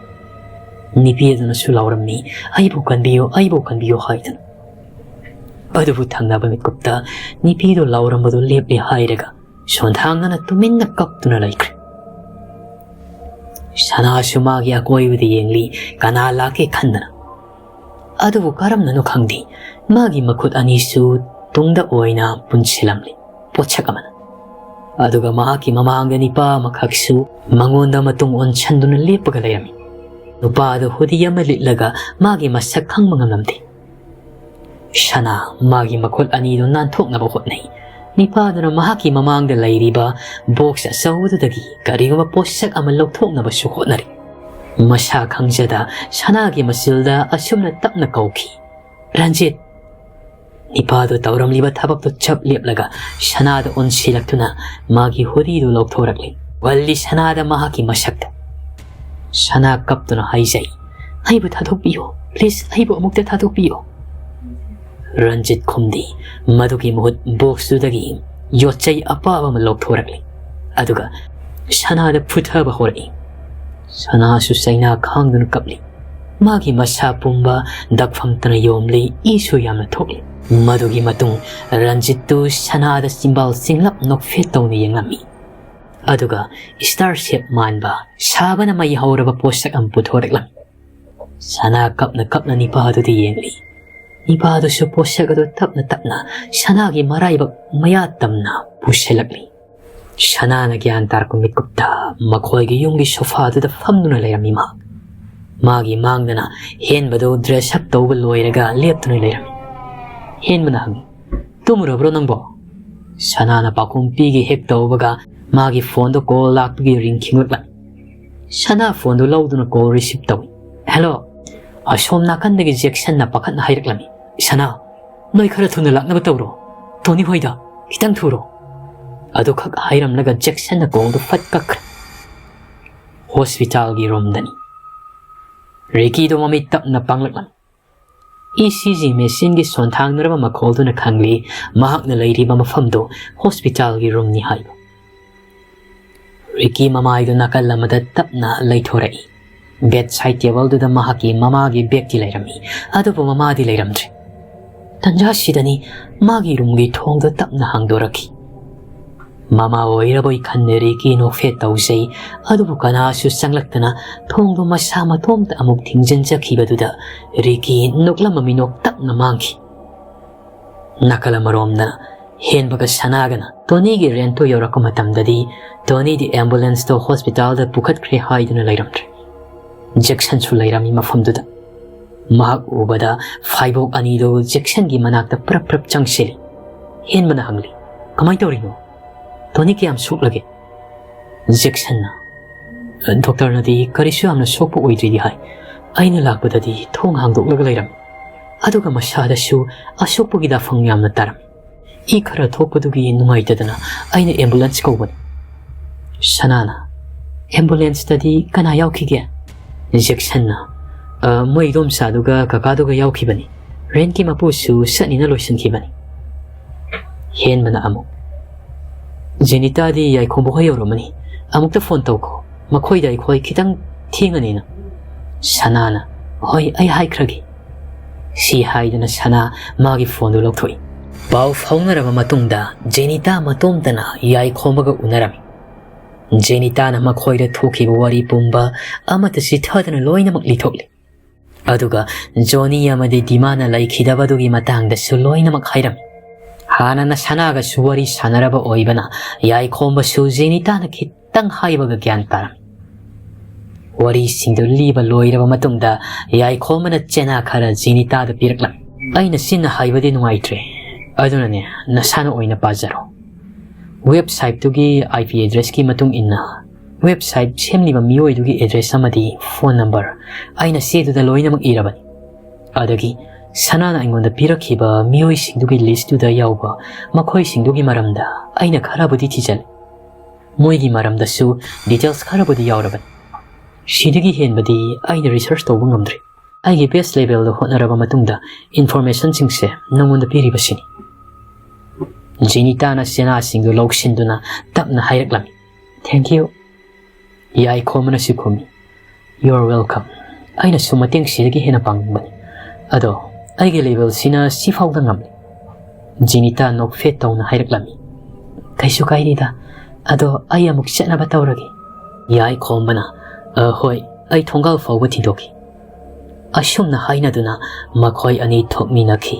ꯅꯤꯄꯤ ꯑꯗꯨꯅꯁꯨ ꯂꯥꯎꯔꯝꯃꯤ, "ꯑꯩꯕꯨ ꯀꯟꯕꯤꯌꯨ, ꯑꯩꯕꯨ ꯀꯟꯕꯤꯌꯨ" ꯍꯥꯏꯗꯨꯅ꯫ ꯑꯗꯨꯕꯨ ꯊꯪꯅꯕ ꯃꯤꯠꯀꯨꯞꯇ ꯅꯤꯄꯤꯗꯨ ꯂꯥꯎꯔꯝꯕꯗꯨ ꯂꯦꯞꯂꯦ ꯍꯥꯏꯔꯒ ꯁꯣꯟꯊꯥꯡꯅꯅ ꯇꯨꯃꯤꯟꯅ ꯀꯞꯇꯨꯅ ꯂꯩꯈ꯭ꯔꯦ꯫ ꯁꯅꯥꯁꯨ ꯃꯥꯒꯤ ꯑꯀꯣꯏꯕꯗ ꯌꯦꯡꯂꯤ, ꯀꯅꯥ ꯂꯥꯛꯀꯦ ꯈꯟꯗꯅ꯫ ꯑꯗꯨꯕꯨ ꯀꯔꯝꯅꯅꯣ ꯈꯪꯗꯦ, ꯃꯥꯒꯤ ꯃꯈꯨꯠ ꯑꯅꯤꯁꯨ ꯇꯨꯡꯗ ꯑꯣꯏꯅ ꯄꯨꯟꯁꯤꯜꯂꯝꯂꯤ꯫ ꯄꯣꯠꯁꯛ ꯑꯃꯅ꯫ ꯑꯗꯨꯒ ꯃꯍꯥꯛꯀꯤ ꯃꯃꯥꯡꯗ ꯅꯤꯄꯥ ꯑꯃꯈꯛꯁꯨ ꯃꯉꯣꯟꯗ ꯃꯇꯨꯡ ꯑꯣꯟꯁꯟꯗꯨꯅ ꯂꯦꯞꯄꯒ ꯂꯩꯔꯝꯃꯤ꯫ ꯅꯨꯄꯥ ꯑꯗꯨ ꯍꯨꯗꯤ ꯑꯃ ꯂꯤꯠꯂꯒ ꯃꯥꯒꯤ ꯃꯁꯛ ꯈꯪꯕ ꯉꯝꯂꯝꯗꯦ꯫ ꯁꯅꯥ ꯃꯥꯒꯤ ꯃꯈꯨꯠ ꯑꯅꯤꯗꯨ ꯅꯥꯟꯊꯣꯛꯅꯕ ꯍꯣꯠꯅꯩ꯫ ꯅꯤꯄꯥꯗꯨꯅ ꯃꯍꯥꯛꯀꯤ ꯃꯃꯥꯡꯗ ꯂꯩꯔꯤꯕ ꯕꯣꯛꯁ ꯑꯆꯧꯕꯗꯨꯗꯒꯤ ꯀꯔꯤꯒꯨꯝꯕ ꯄꯣꯠꯁꯛ ꯑꯃ ꯂꯧꯊꯣꯛꯅꯕꯁꯨ ꯍꯣꯠꯅꯔꯤ꯫ ꯃꯁꯥ ꯈꯪꯖꯗ ꯁꯅꯥꯒꯤ ꯃꯆꯤꯜꯗ ꯑꯁꯨꯝꯅ ꯇꯞꯅ ꯀꯧꯈꯤ, "ꯔꯟꯖꯤꯠ!" ꯅꯤꯄꯥꯗꯨ ꯇꯧꯔꯝꯂꯤꯕ ꯊꯕꯛꯇꯨ ꯆꯞ ꯂꯦꯞꯂꯒ ꯁꯅꯥꯗ ꯑꯣꯟꯁꯤꯜꯂꯛꯇꯨꯅ ꯃꯥꯒꯤ ꯍꯨꯗꯤꯗꯨ ꯂꯧꯊꯣꯔꯛꯂꯤ꯫ ꯋꯜꯂꯤ ꯁꯅꯥꯗ ꯃꯍꯥꯛꯀꯤ ꯃꯁꯛꯇ꯫ ꯁꯅꯥ ꯀꯞꯇꯨꯅ ꯍꯥꯏꯖꯩ, "ꯑꯩꯕꯨ ꯊꯥꯗꯣꯛꯄꯤꯌꯨ, please, ꯑꯩꯕꯨ ꯑꯃꯨꯛꯇ ꯊꯥꯗꯣꯛꯄꯤꯌꯨ!" ꯔꯟꯖꯤꯠ ꯈꯨꯝꯗꯦ꯫ ꯃꯗꯨꯒꯤ ꯃꯍꯨꯠ ꯕꯣꯛꯁꯇꯨꯗꯒꯤ ꯌꯣꯠꯆꯩ ꯑꯄꯥꯕ ꯑꯃ ꯂꯧꯊꯣꯔꯛꯂꯤ꯫ ꯑꯗꯨꯒ ꯁꯅꯥꯗ ꯐꯨꯊꯕ ꯍꯧꯔꯛꯏ꯫ ꯁꯅꯥꯁꯨ ꯆꯩꯅꯥ ꯈꯥꯡꯗꯨꯅ ꯀꯞꯂꯤ꯫ ꯃꯥꯒꯤ ꯃꯁꯥ ꯄꯨꯝꯕ ꯗꯛꯐꯝꯇꯅ ꯌꯣꯝꯂꯤ, ꯏꯁꯨ ꯌꯥꯝꯅ ꯊꯣꯛꯂꯤ꯫ ꯃꯗꯨꯒꯤ ꯃꯇꯨꯡ ꯔꯟꯖꯤꯠꯇꯨ ꯁꯅꯥꯗ ꯆꯤꯝꯕꯥꯜ ꯆꯤꯡꯂꯞ ꯅꯣꯛꯐꯦꯠ ꯇꯧꯅ ꯌꯦꯡꯂꯝꯃꯤ꯫ ꯑꯗꯨꯒ ꯁ꯭ꯇꯥꯔ ꯁꯦꯞ ꯃꯥꯟꯕ ꯁꯥꯕꯅ ꯃꯩ ꯍꯧꯔꯕ ꯄꯣꯠꯁꯛ ꯑꯃ ꯄꯨꯊꯣꯔꯛꯂꯝꯃꯤ꯫ ꯁꯅꯥ ꯀꯞꯅ ꯀꯞꯅ ꯅꯤꯄꯥꯗꯨꯗ ꯌꯦꯡꯂꯤ꯫ ꯅꯤꯄꯥꯗꯨꯁꯨ ꯄꯣꯠꯁꯛ ꯑꯗꯨ ꯇꯞꯅ ꯇꯞꯅ ꯁꯅꯥꯒꯤ ꯃꯔꯥꯏꯕꯛ ꯃꯌꯥ ꯇꯝꯅ ꯄꯨꯁꯤꯜꯂꯛꯂꯤ꯫ ꯁꯅꯥꯅ ꯒ꯭ꯌꯥꯟ ꯇꯥꯔꯛꯄ ꯃꯤꯠꯀꯨꯞꯇ ꯃꯈꯣꯏꯒꯤ ꯌꯨꯝꯒꯤ ꯁꯣꯐꯥꯗꯨꯗ ꯐꯝꯗꯨꯅ ꯂꯩꯔꯝꯃꯤ ꯃꯍꯥꯛ꯫ ꯃꯥꯒꯤ ꯃꯥꯡꯗꯅ ꯍꯦꯟꯕꯗꯨ ꯗ꯭ꯔꯦꯁ ꯑꯞ ꯇꯧꯕ ꯂꯣꯏꯔꯒ ꯂꯦꯞꯇꯨꯅ ꯂꯩꯔꯝꯃꯤ꯫ ꯍꯦꯟꯕꯅ ꯍꯪꯉꯤ, "ꯇꯨꯝꯃꯨꯔꯕ꯭ꯔꯣ ꯅꯪꯕꯣ?" ꯁꯅꯥꯅ ꯄꯥꯎꯈꯨꯝ ꯄꯤꯒꯦ ꯍꯦꯛ ꯇꯧꯕꯒ ꯃꯥꯒꯤ ꯐꯣꯟꯗꯣ ꯀꯣꯜ ꯂꯥꯛꯄꯒꯤ ꯔꯤꯡ ꯈꯤꯡꯂꯛꯂꯝꯃꯤ꯫ ꯁꯅꯥ ꯐꯣꯟꯗꯨ ꯂꯧꯗꯨꯅ ꯀꯣꯜ ꯔꯤꯁꯤꯞ ꯇꯧꯏ꯫ "ꯍꯦꯜꯂꯣ!" ꯑꯁꯣꯝ ꯅꯥꯀꯟꯗꯒꯤ ꯖꯦꯛꯁꯟꯅ ꯄꯥꯈꯠꯅ ꯍꯥꯏꯔꯛꯂꯝꯃꯤ, "ꯁꯅꯥ, ꯅꯣꯏ ꯈꯔ ꯊꯨꯅ ꯂꯥꯛꯅꯕ ꯇꯧꯔꯣ꯫ ꯇꯣꯅꯤ ꯍꯣꯏꯗ ꯈꯤꯇꯪ ꯊꯨꯔꯣ꯫" ꯑꯗꯨꯈꯛ ꯍꯥꯏꯔꯝꯂꯒ ꯖꯦꯛꯁꯟꯅ ꯀꯣꯜꯗꯨ ꯐꯠ ꯀꯛꯈ꯭ꯔꯦ꯫ ꯍꯣꯁꯄꯤꯇꯥꯜꯒꯤ ꯔꯨꯝꯗꯅꯤ꯫ ꯔꯤꯀꯤꯗꯣ ꯃꯃꯤꯠ ꯇꯞꯅ ꯄꯥꯡꯂꯛꯂꯝꯃꯤ꯫ ꯏ ꯁꯤ ꯖꯤ ꯃꯦꯆꯤꯟꯒꯤ ꯁꯣꯟꯊꯥꯡꯅꯔꯕ ꯃꯈꯣꯜꯗꯨꯅ ꯈꯪꯂꯤ, ꯃꯍꯥꯛꯅ ꯂꯩꯔꯤꯕ ꯃꯐꯝꯗꯨ ꯍꯣꯁꯄꯤꯇꯥꯜꯒꯤ ꯔꯨꯝꯅꯤ ꯍꯥꯏꯕ꯫ ꯔꯤꯀꯤ ꯃꯃꯥꯏꯗꯨ ꯅꯥꯀꯜ ꯑꯃꯗ ꯇꯞꯅ ꯂꯩꯊꯣꯔꯛꯏ꯫ ꯕꯦꯗ ꯁꯥꯏꯗ ꯇꯦꯕꯜꯗꯨꯗ ꯃꯍꯥꯛꯀꯤ ꯃꯃꯥꯒꯤ ꯕꯦꯒꯇꯤ ꯂꯩꯔꯝꯃꯤ, ꯑꯗꯨꯕꯨ ꯃꯃꯥꯗꯤ ꯂꯩꯔꯝꯗ꯭ꯔꯦ꯫ ꯇꯟꯖꯥꯁꯤꯗꯅꯤ ꯃꯥꯒꯤ ꯔꯨꯝꯒꯤ ꯊꯣꯡꯗꯨ ꯇꯞꯅ ꯍꯥꯡꯗꯣꯔꯛꯈꯤ꯫ ꯃꯃꯥ ꯑꯣꯏꯔꯕꯣꯏ ꯈꯟꯅ ꯔꯤꯀꯤ ꯅꯣꯛꯐꯦꯠ ꯇꯧꯖꯩ, ꯑꯗꯨꯕꯨ ꯀꯅꯥꯁꯨ ꯆꯪꯂꯛꯇꯅ ꯊꯣꯡꯗꯨ ꯃꯁꯥ ꯃꯇꯣꯝꯇ ꯑꯃꯨꯛ ꯊꯤꯡꯖꯤꯟꯖꯈꯤꯕꯗꯨꯗ ꯔꯤꯀꯤ ꯅꯣꯛꯂꯝꯕ ꯃꯤꯅꯣꯛ ꯇꯞꯅ ꯃꯥꯡꯈꯤ꯫ ꯅꯥꯀꯜ ꯑꯃꯔꯣꯝꯗꯅ ꯍꯦꯟꯕꯒ ꯁꯅꯥꯒꯅ ꯇꯣꯅꯤꯒꯤ ꯔꯦꯟꯠꯇꯨ ꯌꯧꯔꯛꯄ ꯃꯇꯝꯗꯗꯤ ꯇꯣꯅꯤꯗꯤ ꯑꯦꯝꯕꯨꯂꯦꯟꯁꯇꯣ ꯍꯣꯁꯄꯤꯇꯥꯜꯗ ꯄꯨꯈꯠꯈ꯭ꯔꯦ ꯍꯥꯏꯗꯨꯅ ꯂꯩꯔꯝꯗ꯭ꯔꯦ꯫ ꯖꯦꯛꯁꯟꯁꯨ ꯂꯩꯔꯝꯃꯤ ꯃꯐꯝꯗꯨꯗ꯫ ꯃꯍꯥꯛ ꯎꯕꯗ ꯐꯥꯏꯕꯣꯛ ꯑꯅꯤꯗꯨ ꯖꯦꯛꯁꯟꯒꯤ ꯃꯅꯥꯛꯇ ꯄ꯭ꯔꯞ ꯄ꯭ꯔꯞ ꯆꯪꯁꯤꯜꯂꯤ꯫ ꯍꯦꯟꯕꯅ ꯍꯪꯂꯤ, "ꯀꯃꯥꯏ ꯇꯧꯔꯤꯅꯣ? ꯇꯣꯅꯤ ꯀꯌꯥꯝ ꯁꯣꯛꯂꯒꯦ?" ꯖꯦꯛꯁꯟꯅ, "ꯗꯣꯛꯇꯔꯅꯗꯤ ꯀꯔꯤꯁꯨ ꯌꯥꯝꯅ ꯁꯣꯛꯄ ꯑꯣꯏꯗ꯭ꯔꯤꯗꯤ ꯍꯥꯏ꯫ ꯑꯩꯅ ꯂꯥꯛꯄꯗꯗꯤ ꯊꯣꯡ ꯍꯥꯡꯗꯣꯛꯂꯒ ꯂꯩꯔꯝꯃꯤ꯫ ꯑꯗꯨꯒ ꯃꯁꯥꯗꯁꯨ ꯑꯁꯣꯛꯄꯒꯤ ꯗꯥꯐꯪ ꯌꯥꯝꯅ ꯇꯥꯔꯝꯃꯤ꯫ ꯏ ꯈꯔ ꯊꯣꯛꯄꯗꯨꯒꯤ ꯅꯨꯡꯉꯥꯏꯇꯗꯅ ꯑꯩꯅ ꯑꯦꯝꯕꯨꯂꯦꯟꯁ ꯀꯧꯕꯅꯤ꯫" ꯁꯅꯥꯅ, "ꯑꯦꯝꯕꯨꯂꯦꯟꯁꯇꯗꯤ ꯀꯅꯥ ꯌꯥꯎꯈꯤꯒꯦ?" ꯖꯦꯛꯁꯟꯅ, "ꯑ, ꯃꯣꯏ ꯏꯗꯣꯝꯆꯥꯗꯨꯒ ꯀꯀꯥꯗꯨꯒ ꯌꯥꯎꯈꯤꯕꯅꯤ꯫ ꯔꯦꯟꯠꯀꯤ ꯃꯄꯨꯁꯨ ꯆꯠꯅꯤꯅ ꯂꯣꯏꯁꯤꯟꯈꯤꯕꯅꯤ꯫" ꯍꯦꯟꯕꯅ ꯑꯃꯨꯛ, "ꯖꯦꯅꯤꯇꯥꯗꯤ ꯌꯥꯏꯈꯣꯝꯕ ꯍꯣꯏ ꯌꯧꯔꯝꯃꯅꯤ꯫ ꯑꯃꯨꯛꯇ ꯐꯣꯟ ꯇꯧꯈꯣ꯫ ꯃꯈꯣꯏꯗ ꯑꯩꯈꯣꯏ ꯈꯤꯇꯪ ꯊꯦꯡꯉꯅꯤꯅ꯫" ꯁꯅꯥꯅ, "ꯍꯣꯏ, ꯑꯩ ꯍꯥꯏꯈ꯭ꯔꯒꯦ꯫" ꯁꯤ ꯍꯥꯏꯗꯨꯅ ꯁꯅꯥ ꯃꯥꯒꯤ ꯐꯣꯟꯗꯨ ꯂꯧꯊꯣꯛꯏ꯫ ꯄꯥꯎ ꯐꯥꯎꯅꯔꯕ ꯃꯇꯨꯡꯗ ꯖꯦꯅꯤꯇꯥ ꯃꯇꯣꯝꯇꯅ ꯌꯥꯏꯈꯣꯝꯕꯒ ꯎꯅꯔꯝꯃꯤ꯫ ꯖꯦꯅꯤꯇꯥꯅ ꯃꯈꯣꯏꯗ ꯊꯣꯛꯈꯤꯕ ꯋꯥꯔꯤ ꯄꯨꯝꯕ ꯑꯃꯠꯇ ꯆꯤꯊꯗꯅ ꯂꯣꯏꯅꯃꯛ ꯂꯤꯊꯣꯛꯂꯤ꯫ ꯑꯗꯨꯒ ꯖꯣꯅꯤ ꯑꯃꯗꯤ ꯗꯤꯃꯥꯅ ꯂꯩꯈꯤꯗꯕꯗꯨꯒꯤ ꯃꯇꯥꯡꯗꯁꯨ ꯂꯣꯏꯅꯃꯛ ꯍꯥꯏꯔꯝꯃꯤ꯫ ꯍꯥꯟꯅꯅ ꯁꯅꯥꯒꯁꯨ ꯋꯥꯔꯤ ꯁꯥꯟꯅꯔꯕ ꯑꯣꯏꯕꯅ ꯌꯥꯏꯈꯣꯝꯕꯁꯨ ꯖꯦꯅꯤꯇꯥꯅ ꯈꯤꯇꯪ ꯍꯥꯏꯕꯒ ꯒ꯭ꯌꯥꯟ ꯇꯥꯔꯝꯃꯤ꯫ ꯋꯥꯔꯤꯁꯤꯡꯗꯨ ꯂꯤꯕ ꯂꯣꯏꯔꯕ ꯃꯇꯨꯡꯗ ꯌꯥꯏꯈꯣꯝꯕꯅ ꯆꯦꯅꯥ ꯈꯔ ꯖꯦꯅꯤꯇꯥꯗ ꯄꯤꯔꯛꯂꯝꯃꯤ꯫ "ꯑꯩꯅ ꯆꯤꯟꯅ ꯍꯥꯏꯕꯗꯤ ꯅꯨꯡꯉꯥꯏꯇ꯭ꯔꯦ, ꯑꯗꯨꯅꯅꯦ, ꯅꯁꯥꯅ ꯑꯣꯏꯅ ꯄꯥꯖꯔꯣ꯫" ꯋꯦꯕꯁꯥꯏꯠꯇꯨꯒꯤ IP addressꯀꯤ ꯃꯇꯨꯡ ꯏꯟꯅ ꯋꯦꯕꯁꯥꯏꯠ ꯁꯦꯝꯂꯤꯕ ꯃꯤꯑꯣꯏꯗꯨꯒꯤ address ꯑꯃꯗꯤ phone number ꯑꯩꯅ ꯆꯦꯗꯨꯗ ꯂꯣꯏꯅꯃꯛ ꯏꯔꯕꯅꯤ꯫ ꯑꯗꯒꯤ ꯁꯅꯥꯅ ꯑꯩꯉꯣꯟꯗ ꯄꯤꯔꯛꯈꯤꯕ ꯃꯤꯑꯣꯏꯁꯤꯡꯗꯨꯒꯤ listꯇꯨꯗ ꯌꯥꯎꯕ ꯃꯈꯣꯏꯁꯤꯡꯗꯨꯒꯤ ꯃꯔꯝꯗ ꯑꯩꯅ ꯈꯔꯕꯨꯗꯤ ꯊꯤꯖꯤꯜꯂꯤ꯫ ꯃꯣꯏꯒꯤ ꯃꯔꯝꯗꯁꯨ details ꯈꯔꯕꯨꯗꯤ ꯌꯥꯎꯔꯕꯅꯤ꯫ ꯁꯤꯗꯒꯤ ꯍꯦꯟꯕꯗꯤ ꯑꯩꯅ research ꯇꯧꯕ ꯉꯝꯗ꯭ꯔꯤ꯫ ꯑꯩꯒꯤ best levelꯗ ꯍꯣꯠꯅꯔꯕ ꯃꯇꯨꯡꯗ informationꯁꯤꯡꯁꯦ ꯅꯉꯣꯟꯗ ꯄꯤꯔꯤꯕꯁꯤꯅꯤ꯫ ꯖꯤꯅꯤꯇꯥꯅ ꯆꯦꯅꯥꯁꯤꯡꯗꯨ ꯂꯧꯁꯤꯟꯗꯨꯅ ꯇꯞꯅ ꯍꯥꯏꯔꯛꯂꯝꯃꯤ꯫ "Thank you," ꯌꯥꯏꯈꯣꯝꯕꯅꯁꯨ ꯈꯨꯝꯃꯤ꯫ "You're welcome꯫ ꯑꯩꯅꯁꯨ ꯃꯇꯦꯡ ꯁꯤꯗꯒꯤ ꯍꯦꯟꯅ ꯄꯥꯡꯅꯤꯡꯕꯅꯤ꯫ ꯑꯗꯣ ꯑꯩꯒꯤ levelꯁꯤꯅ ꯁꯤꯐꯥꯎꯗ ꯉꯝꯂꯦ," ꯖꯤꯅꯤꯇꯥ ꯅꯣꯛꯐꯦꯠ ꯇꯧꯅ ꯍꯥꯏꯔꯛꯂꯝꯃꯤ꯫ "ꯀꯩꯁꯨ ꯀꯥꯏꯗꯦꯗ꯫ ꯑꯗꯣ ꯑꯩ ꯑꯃꯨꯛ ꯆꯠꯅꯕ ꯇꯧꯔꯒꯦ," ꯌꯥꯏꯈꯣꯝꯕꯅ, "ꯑ, ꯍꯣꯏ, ꯑꯩ ꯊꯣꯡꯒꯥꯜ ꯐꯥꯎꯕ ꯊꯤꯟꯗꯣꯛꯈꯤ꯫" ꯑꯁꯨꯝꯅ ꯍꯥꯏꯅꯗꯨꯅ ꯃꯈꯣꯏ ꯑꯅꯤ ꯊꯣꯛꯃꯤꯟꯅꯈꯤ꯫